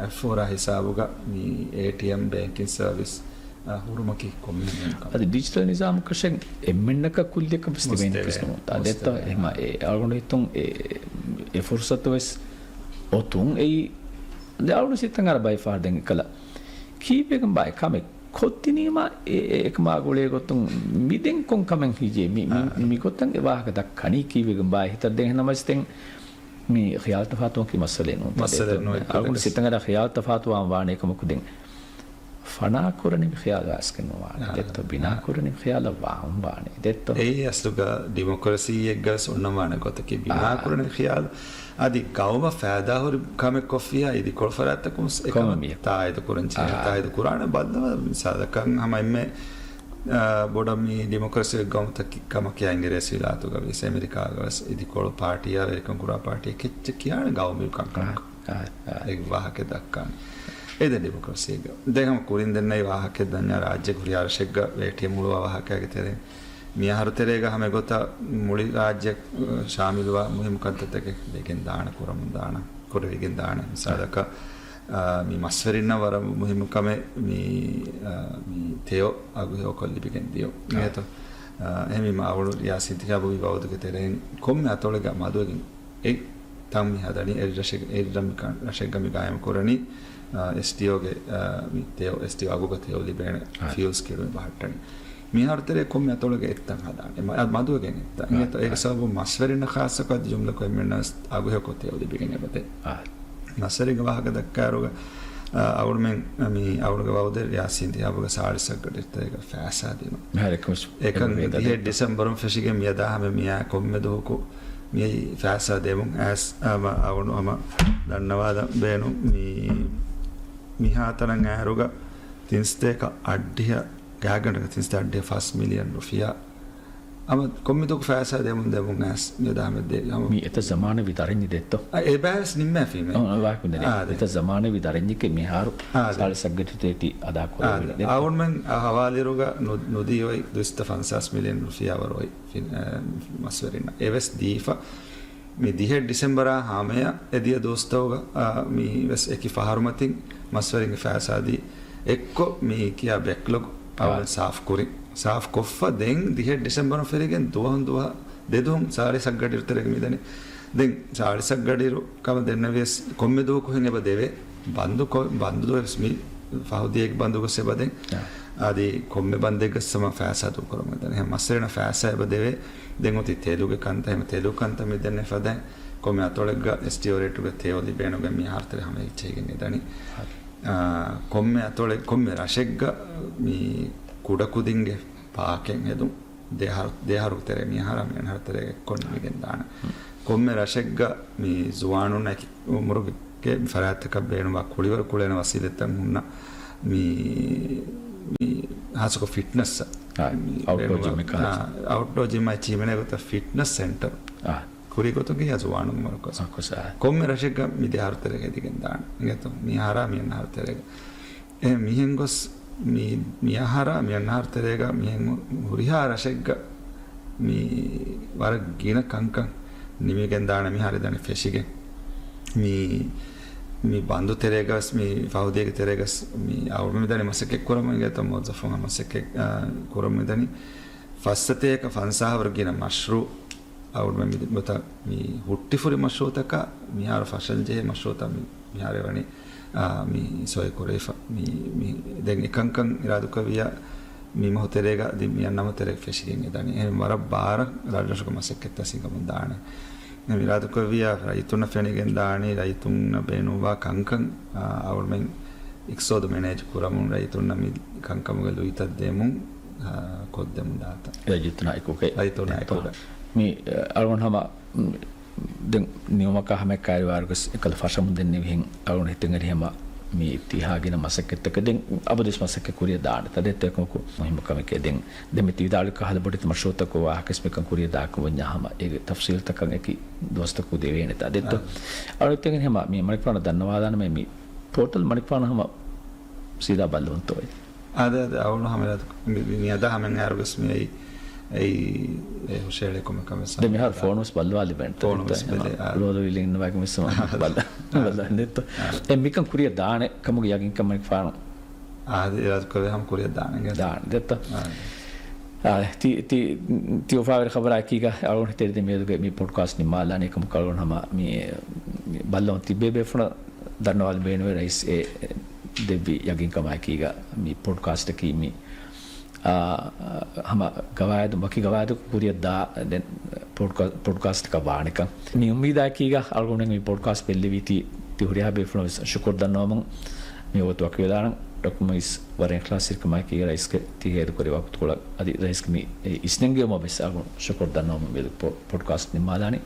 އެފްއޯއާ ހިސާބުގަ މި އޭޓީއެމް ބޭންކިން ސަރވިސް، އާ، ހުރުމަކީ ކޮންމެހެން ކަމެއް. އަދި ޑިޖިޓަލް ނިޒާމަކަށެއް އެންމެންނަކަށް ކުއްލިއަކަށް ވެސް ތިބޭނެ މުސްތެވޭ. ކިސްނު. އާ، ދެއްތޯ؟ މުސްތެވޭ. އެހެމަ އެ އަޅުގަނޑު ހިތުން އެ، އެ ފުރުސަތު ވެސް އޮތުން އެއީ ދެ އަޅުގަނޑު ސިތަން އަރަ ބައި ފާހަރު ދެން އެކަލަ ކީއްވެގެން ބާއި ކަމެއް ކޮށްދިނީމަ އެ، އެ، އެކަމާ ގުޅޭ ގޮތުން މި ދެން ކޮން ކަމެއް ހިޖޭ؟ މި، މި، އާ. މި ގޮތަށް އެ ވާހަކަ ދައްކަނީ ކީއްވެގެން ބާއި ހިތަށް ދޭ؟ ނަމަވެސް ދެން މި ޚިޔާލު ތަފާތުވުމަކީ މައްސަލައެއް ނޫން. މައްސަލައެއް ނޫން. އަޅުގަނޑު ސިތަން އަރަ ޚިޔާލު ތަފާތުވާން ވާނެ އެކަމަކު ދެން ފަނާ ކުރަނީ މި ޚިޔާލު އައިސްގެން ނުވާނެ. އާ. ދެއްތޯ؟ ބިނާ އާ. ކުރަނީ މި ޚިޔާލަށް ވާން ވާނެ. ދެއްތޯ؟ އެއީ އަސްލުގަ ޑިމޮކްރަސީއެއްގަ ވެސް އޮންނަން ވާނެ ގޮތަކީ. ބިނާ އާ. ކުރަނީ މި ޚިޔާލު. އަދި ގައުމަށް ފައިދާހުރި ކަމެއް ކޮށްފިއްޔާ އިދިކޮޅު ފަރާތްތަކުން އެކަމަށް ކޮންމެ ތާއީދު ކުރަން ޖެހޭ. އާ. ތާއީދު ކުރާނެ. ބައްލަވާ މިސާލަކަށް ހަމަ އެންމެ، އާ، ބޮޑަށް މި ޑިމޮކްރަސީ ގައުމުތަކެއް ކަމަކީ އިނގިރޭސިވިލާތުގަ ވެސް އެމެރިކާގަ ވެސް އިދިކޮޅު ޕާޓީއާ ވެރިކަން ކުރާ ޕާޓީއެއް ކެއްޗެއް ކިޔާނެ ގައުމީ ކަންކަން. އާ، އާ. އެ ވާހަކަ ދައްކާނެ. އެ ދެން ޑިމޮކްރަސީގަ. ދެން ހަމަ ކުރިން ދެންނެވި ވާހަކަ ދަންޏާ ރާއްޖޭގެ ހުރިހާ ރަށެއްގަ އޭޓީއެމް ހުޅުވާ ވާހަކައިގެ ތެރެއިން މި އަހަރު ތެރޭގަ ހަމަ ގޮތަށް މުޅި ރާއްޖެ ޝާމިލުވާ މުހިއްމު ކަންތައްތަކެއް ވެގެން ދާނެ، ކުރަމުން ދާނެ، ކުރެވިގެން ދާނެ. މިސާލަކަށް، އާ، މި މަސްވެރިންނަށް ވަރަށް މުހިއްމު ކަމެއް މި، އާ، މި ތެޔޮ އަގުހެޔޮކޮށް ލިބިގެން ދިޔުން. އާ. އިނގޭތޯ؟ އާ، އެހެންވީމަ އަޅުގަނޑު ރިޔާސީ އިންތިޚާބުގެ ވައުދުގެ ތެރެއިން ކޮންމެ އަތޮޅެއްގަ މަދުވެގެން އެ ތަން މި ހަދަނީ، އެ ރަށެއް، އެ ރަށް މި ކަން، ރަށެއްގަ މި ގާއިމު ކުރަނީ، އާ، އެސްޓީއޯގެ، އާ، މި ތެޔޮ، އެސްޓީއޯ އަގުގަ ތެޔޮ ލިބޭނެ އާ. ފިއުލް ސްކީމެއް ބަހައްޓަނީ. މިހާރު ތެރޭ ކޮންމެ އަތޮޅެއްގަ އެއްތަން ހަދާނެ. މަ-، އަ، މަދުވެގެން އެއްތަން. އާ، އިނގޭތޯ؟ އޭގެ އާ. ސަބަބުން މަސްވެރިންނަށް ޚާއްޞަކޮށް އަދި ޖުމްލަކޮށް އެންމެންނަށް ވެސް އަގުހެޔޮކޮށް ތެޔޮ ލިބިގެން އެބަދޭ. އާ. މަސްވެރިންގެ ވާހަކަ ދައްކާއިރުގަ، އަ، އަޅުމެން، އަ، މި އަޅުގަނޑުގެ ވައުދެއް ރިޔާސީ އިންތިޚާބުގެ ސާޅީސް އަށް ގަޑިއްތައިގަ ފައިސާ ދިނުން. އެކަން ދިހައެއް ޑިސެމްބަރުން ފެށިގެން މިއަދާ ހަމަ މިއާ ކޮންމެ ދުވަހަކު މިއީ ފައިސާ ދެމުން އައިސް، އަ، މަ-، އަޅުގަނޑު ހަމަ ދަންނަވާލަން ބޭނުން. މި، މިހާތަނަށް އައިރުގަ ތިންސަތޭކަ އަށްޑިހަ ގާތްގަނޑަކަށް ތިންސަތޭކަ އަށްޑިހަ ފަސް މިލިއަން ރުފިޔާ ހަމަ ކޮންމެ ދުވަހަކު ފައިސާ ދެމުން ދެމުން އައިސް މި ދާމެއް ދޭ. ހަމަ މި އެތައް ޒަމާނެއް ވި ދަރަންޏި ދެއްތޯ؟ އަ، އެބައިވެސް ނިންމާފީމޭ. އަ، ވާހަކަ ދެނެ. އާ، ދެ. އެތައް ޒަމާނެއް ވި ދަރަންޏެކޭ މިހާރު އާ، ދެ. ސާޅީސް ސައްގަޓިތޭޓި އަދާ އާ، ކުރެވޭ. ދެ. އަޅުގަނޑުމެން އަ، ހަވާލިއިރުގަ ނު، ނުދީ އޮތް ދުއިސައްތަ ފަންސާސް މިލިއަން ރުފިޔާ ވަރު އޮތް ފިން، އަ، މަސްވެރިންނަށް. އެވެސް ދީފަ. މި ދިހައެއް ޑިސެމްބަރާ ހަމަޔަށް އެދިޔަ ދުވަސްތަކުގަ، އާ، މި ވެސް އެކި ފަހަރުމަތިން މަސްވެރިންގެ ފައިސާ ދީ އެއްކޮށް މި ކިޔާ ބެކްލޮގް އަ، އަޅުގަނޑު ސާފް ކުރިން. ސާފް ކޮށްފަ ދެން ދިހައެއް ޑިސެމްބަރުން ފެށިގެން ދުވަހުން ދުވަހަށް ދެ ދުވަހުން ސާޅީސް ސައްގަޑިއިރު ތެރޭގަ މިދަނީ. ދެން ސާޅީސް ސައްގަޑިއިރު ކަމަށް ދެންނެވިޔަސް ކޮންމެ ދުވަހަކު ހެން އެބަ ދެވޭ. ބަންދު ކޮ، ބަންދު ދުވަހެއް ވެސް މި ފަހު ދިޔައީގެ ބަންދު ގޮސް އެބަ ދެން. އާ. އަދި ކޮންމެ ބަންދެއްގަސް ހަމަ ފައިސާ ދޫކުރަމުން ދަނީ. ހަމަ މަސްވެރިންނަށް ފައިސާ އެބަ ދެވޭ. ދެން އޮތީ ތެލުގެ ކަންތައް، ހަމަ ތެލު ކަންތައް މި ދެންނެ ފަދައިން ކޮންމެ އަތޮޅެއްގަ އެސްޓީއޯ ރޭޓުގަ ތެޔޮ ލިބޭނުގެ މިހާރު ތެރޭ ހަމަ އެއްޗެހިގެން އެދަނީ. އާ، ކޮންމެ އަތޮޅެއް، ކޮންމެ ރަށެއްގަ މި ކުޑަކުދިންގެ ޕާކެއް ހެދުން. ދެ އަހަރު، ދެ އަހަރު ތެރޭ، މި އަހަރާ މި އަންހަރު ތެރޭގަ އެއްކޮށް ނިމިގެން ދާނެ. ކޮންމެ ރަށެއްގަ މި ޒުވާނުންނަށް އެކި އުމުރުގެ ފަރާތްތަކަށް ބޭނުންވާ ކުޅިވަރު ކުޅޭނެ ވަސީލަތްތައް ހުންނަ މި، މި ހާއްސަކޮށް ފިޓްނަސް، އާ، އައުޓްޑޯ ޖިމް އެއް ކަން. އާ، އައުޓްޑޯ ޖިމް އައި ޗީމެނޭ ގޮތަށް ފިޓްނަސް ސެންޓަރ. އާ. ކުރި ގޮތުގެ ޒުވާނުން މަރުކަޒް. މަރުކަޒް، އާ. ކޮންމެ ރަށެއްގަ މި ދެ އަހަރު ތެރޭގަ އެދިގެން ދާނެ. އިނގޭތޯ؟ މި އަހަރާ މި އަންހަރު ތެރޭގަ. އެ މިހެން ގޮސް މި، މި އަހަރާ މި އަންހަރު ތެރޭގަ މިހެން ހުރިހާ ރަށެއްގަ މި ވަރަށް ގިނަ ކަންކަން ނިމިގެން ދާނެ މިހާރު ދަނީ ފެށިގެން. މި، މި ބަންދު ތެރޭގަސް، މި ފަހުދީގެ ތެރޭގަސް، މި އަޅުގަނޑު މި ދަނީ މަސައްކަތް ކުރަމުން އިނގޭތޯ މުވައްޒަފުން މަސައްކަތް، އާ، ކުރަމުން ދަނީ. ފަސްސަތޭކަ ފަންސާހަށް ވަރަށް ގިނަ މަޝްރޫއު އަޅުގަނޑުމެން މި ގޮތަށް މި ހުއްޓިފުރި މަޝްރޫއުތަކާ މިހާރު ފަށަން ޖެހޭ މަޝްރޫއުތައް މި، މިހާރު ވަނީ، އާ، މި ސޮއި ކުރެވިފަ. މި، މި ދެން އެކަންކަން އިރާދަކުރެއްވިއްޔާ މި މަހު ތެރޭގަ އަދި މި އަންނަ މަހު ތެރޭގަ ފެށިގެން އެދަނީ. އެހެން ވަރަށް ބާރަށް ރަށްރަށުގެ މަސައްކަތްތައް ހިނގަމުން ދާނެ. އެ އިރާދަކުރެއްވިއްޔާ ރައްޔިތުންނަށް ފެނިގެން ދާނީ ރައްޔިތުންނަށް ބޭނުންވާ ކަންކަން، އާ، އަޅުގަނޑުމެން އިޤްތިޞާދު މެނޭޖް ކުރަމުން، ރައްޔިތުންނަށް މި ކަންކަމުގެ ލުއިތައް ދެމުން، އާ، ކޮށްދެމުން ދާތަން. ރައްޔިތުންނާ އެކުގައި. ރައްޔިތުންނާ އެކުގައި. މި، އަ، އަޅުގަނޑު ހަމަ، މް، ދެން ނިމުމަކާ ހަމަ އެއްކައިރިވާރުގަސް އެކަލަ ފަށަމުން ދެންނެވިހެން އަޅުގަނޑު ހިތަށް އެރި ހަމަ މި ތިހާ ގިނަ މަސައްކަތްތަކެއް ދެން އަބަދުވެސް މަސައްކަތް ކުރިއަށް ދާނެ. ތަދެއްތޯ އެކަމަކު މުހިއްމު ކަމެކޭ. ދެން، ދެން މި ތި ވިދާޅުވި ކަހަލަ ބޮޑެތި މަޝްރޫއުތަކު ވާހަކަވެސް މިކަން ކުރިއަށް ދާކަށް ވަންޏާ ހަމަ އޭގެ ތަފްސީލްތަކަށް އެކި ދުވަސްތަކު ދެވޭނެ. ތަދެއްތޯ؟ އާ. އަޅުގަނޑު ހިތަށް އެރި ހަމަ މި މަނިކުފާނަށް ދަންނަވާލާނަމޭ މި ޕޯޓަލް މަނިކުފާނަށް ހަމަ ސީދާ ބައްލަވަންތޯ އޭ؟ އާދެ، އާދެ، އަޅުގަނޑު ހަމަ މި، މި، މި އަދާ ހަމައިން އަހަރުވެސް މި އައި، އައި، އެ ހުށައެޅޭ ކޮންމެ ކަމެއް ދެން މިހާރު ސާދާ. ފޯނުވެސް ބައްލަވާލިބޭނެ. ފޯނުވެސް ބެލޭ، އާ. ލޯލޯ ވިލިން ނުވާގެން ވެސް ހަމަ ބައްލަ، ބައްލަ ދެއްތޯ. އާ. އެ މިކަން ކުރިއަށް ދާނެ ކަމުގެ ޔަގީންކަން މަނިކުފާނު. އާދެ، އިރާދަކުރެއްވިއްޔާ ހަމަ ކުރިއަށް ދާނެ. ދާނެ، ދެއްތޯ. އާ. އާ، ތި، ތި، ތި އުފާވެރި ޚަބަރާއެކީގަ އަޅުގަނޑު ހިތަށް އެރި މިއަދުގެ މި ޕޮޑްކާސްޓް ނިންމާލާނީ ކަމަކު އަޅުގަނޑު ހަމަ މި، މި ބައްލަވަން ތިއްބޭ ބޭފުޅުން ދަންނަވާލަން ބޭނުންވޭ ރައީސް އެ ދެއްވި ޔަގީންކަމާއެކީގަ މި ޕޮޑްކާސްޓަކީ މި، އާ، ހަމަ ގަވާއިދު، ވަކި ގަވާއިދު ކުރިއަށް ދާ ދެން ޕޮޑްކާ، ޕޮޑްކާސްޓަކަށް ވާނެކަން. މި އުއްމީދާއެކީގަ އަޅުގަނޑު މި ޕޮޑްކާސްޓް ބެއްލެވީތީ ތި ހުރިހާ ބޭފުޅުން ވެސް ޝުކުރު ދަންނަވަމުން މި ވަގުތު ވަކިވެލާނަން. ޑޮކްޓަރ މުއިޒް ވަރަށް އިޚްލާޞްތެރިކަމާއެކީގަ ރައީސްގެ ތި ހޭދަކުރި ވަގުތުކޮޅަށް އަދި ރައީސްގެ މި އިސްނެންގެވުމަށް ވެސް އަޅުގަނޑު ޝުކުރު ދަންނަވަމުން މި ޕޮޑްކާސްޓް ނިންމާލާނީ.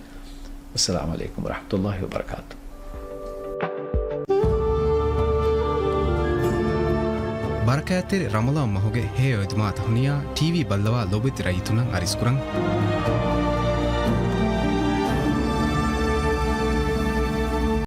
އައްސަލާމު ޢަލައިކުމް ވަރަޙްމަތުﷲ ވަބަރަކާތު. ބަރަކާތްތެރި ރަމަޟާން މަހުގެ ހެޔޮ އެދުމާތައް ހުނިޔާ ޓީވީ ބައްލަވާ ލޯބިވެތި ރައްޔިތުންނަށް އަރިސްކުރަން.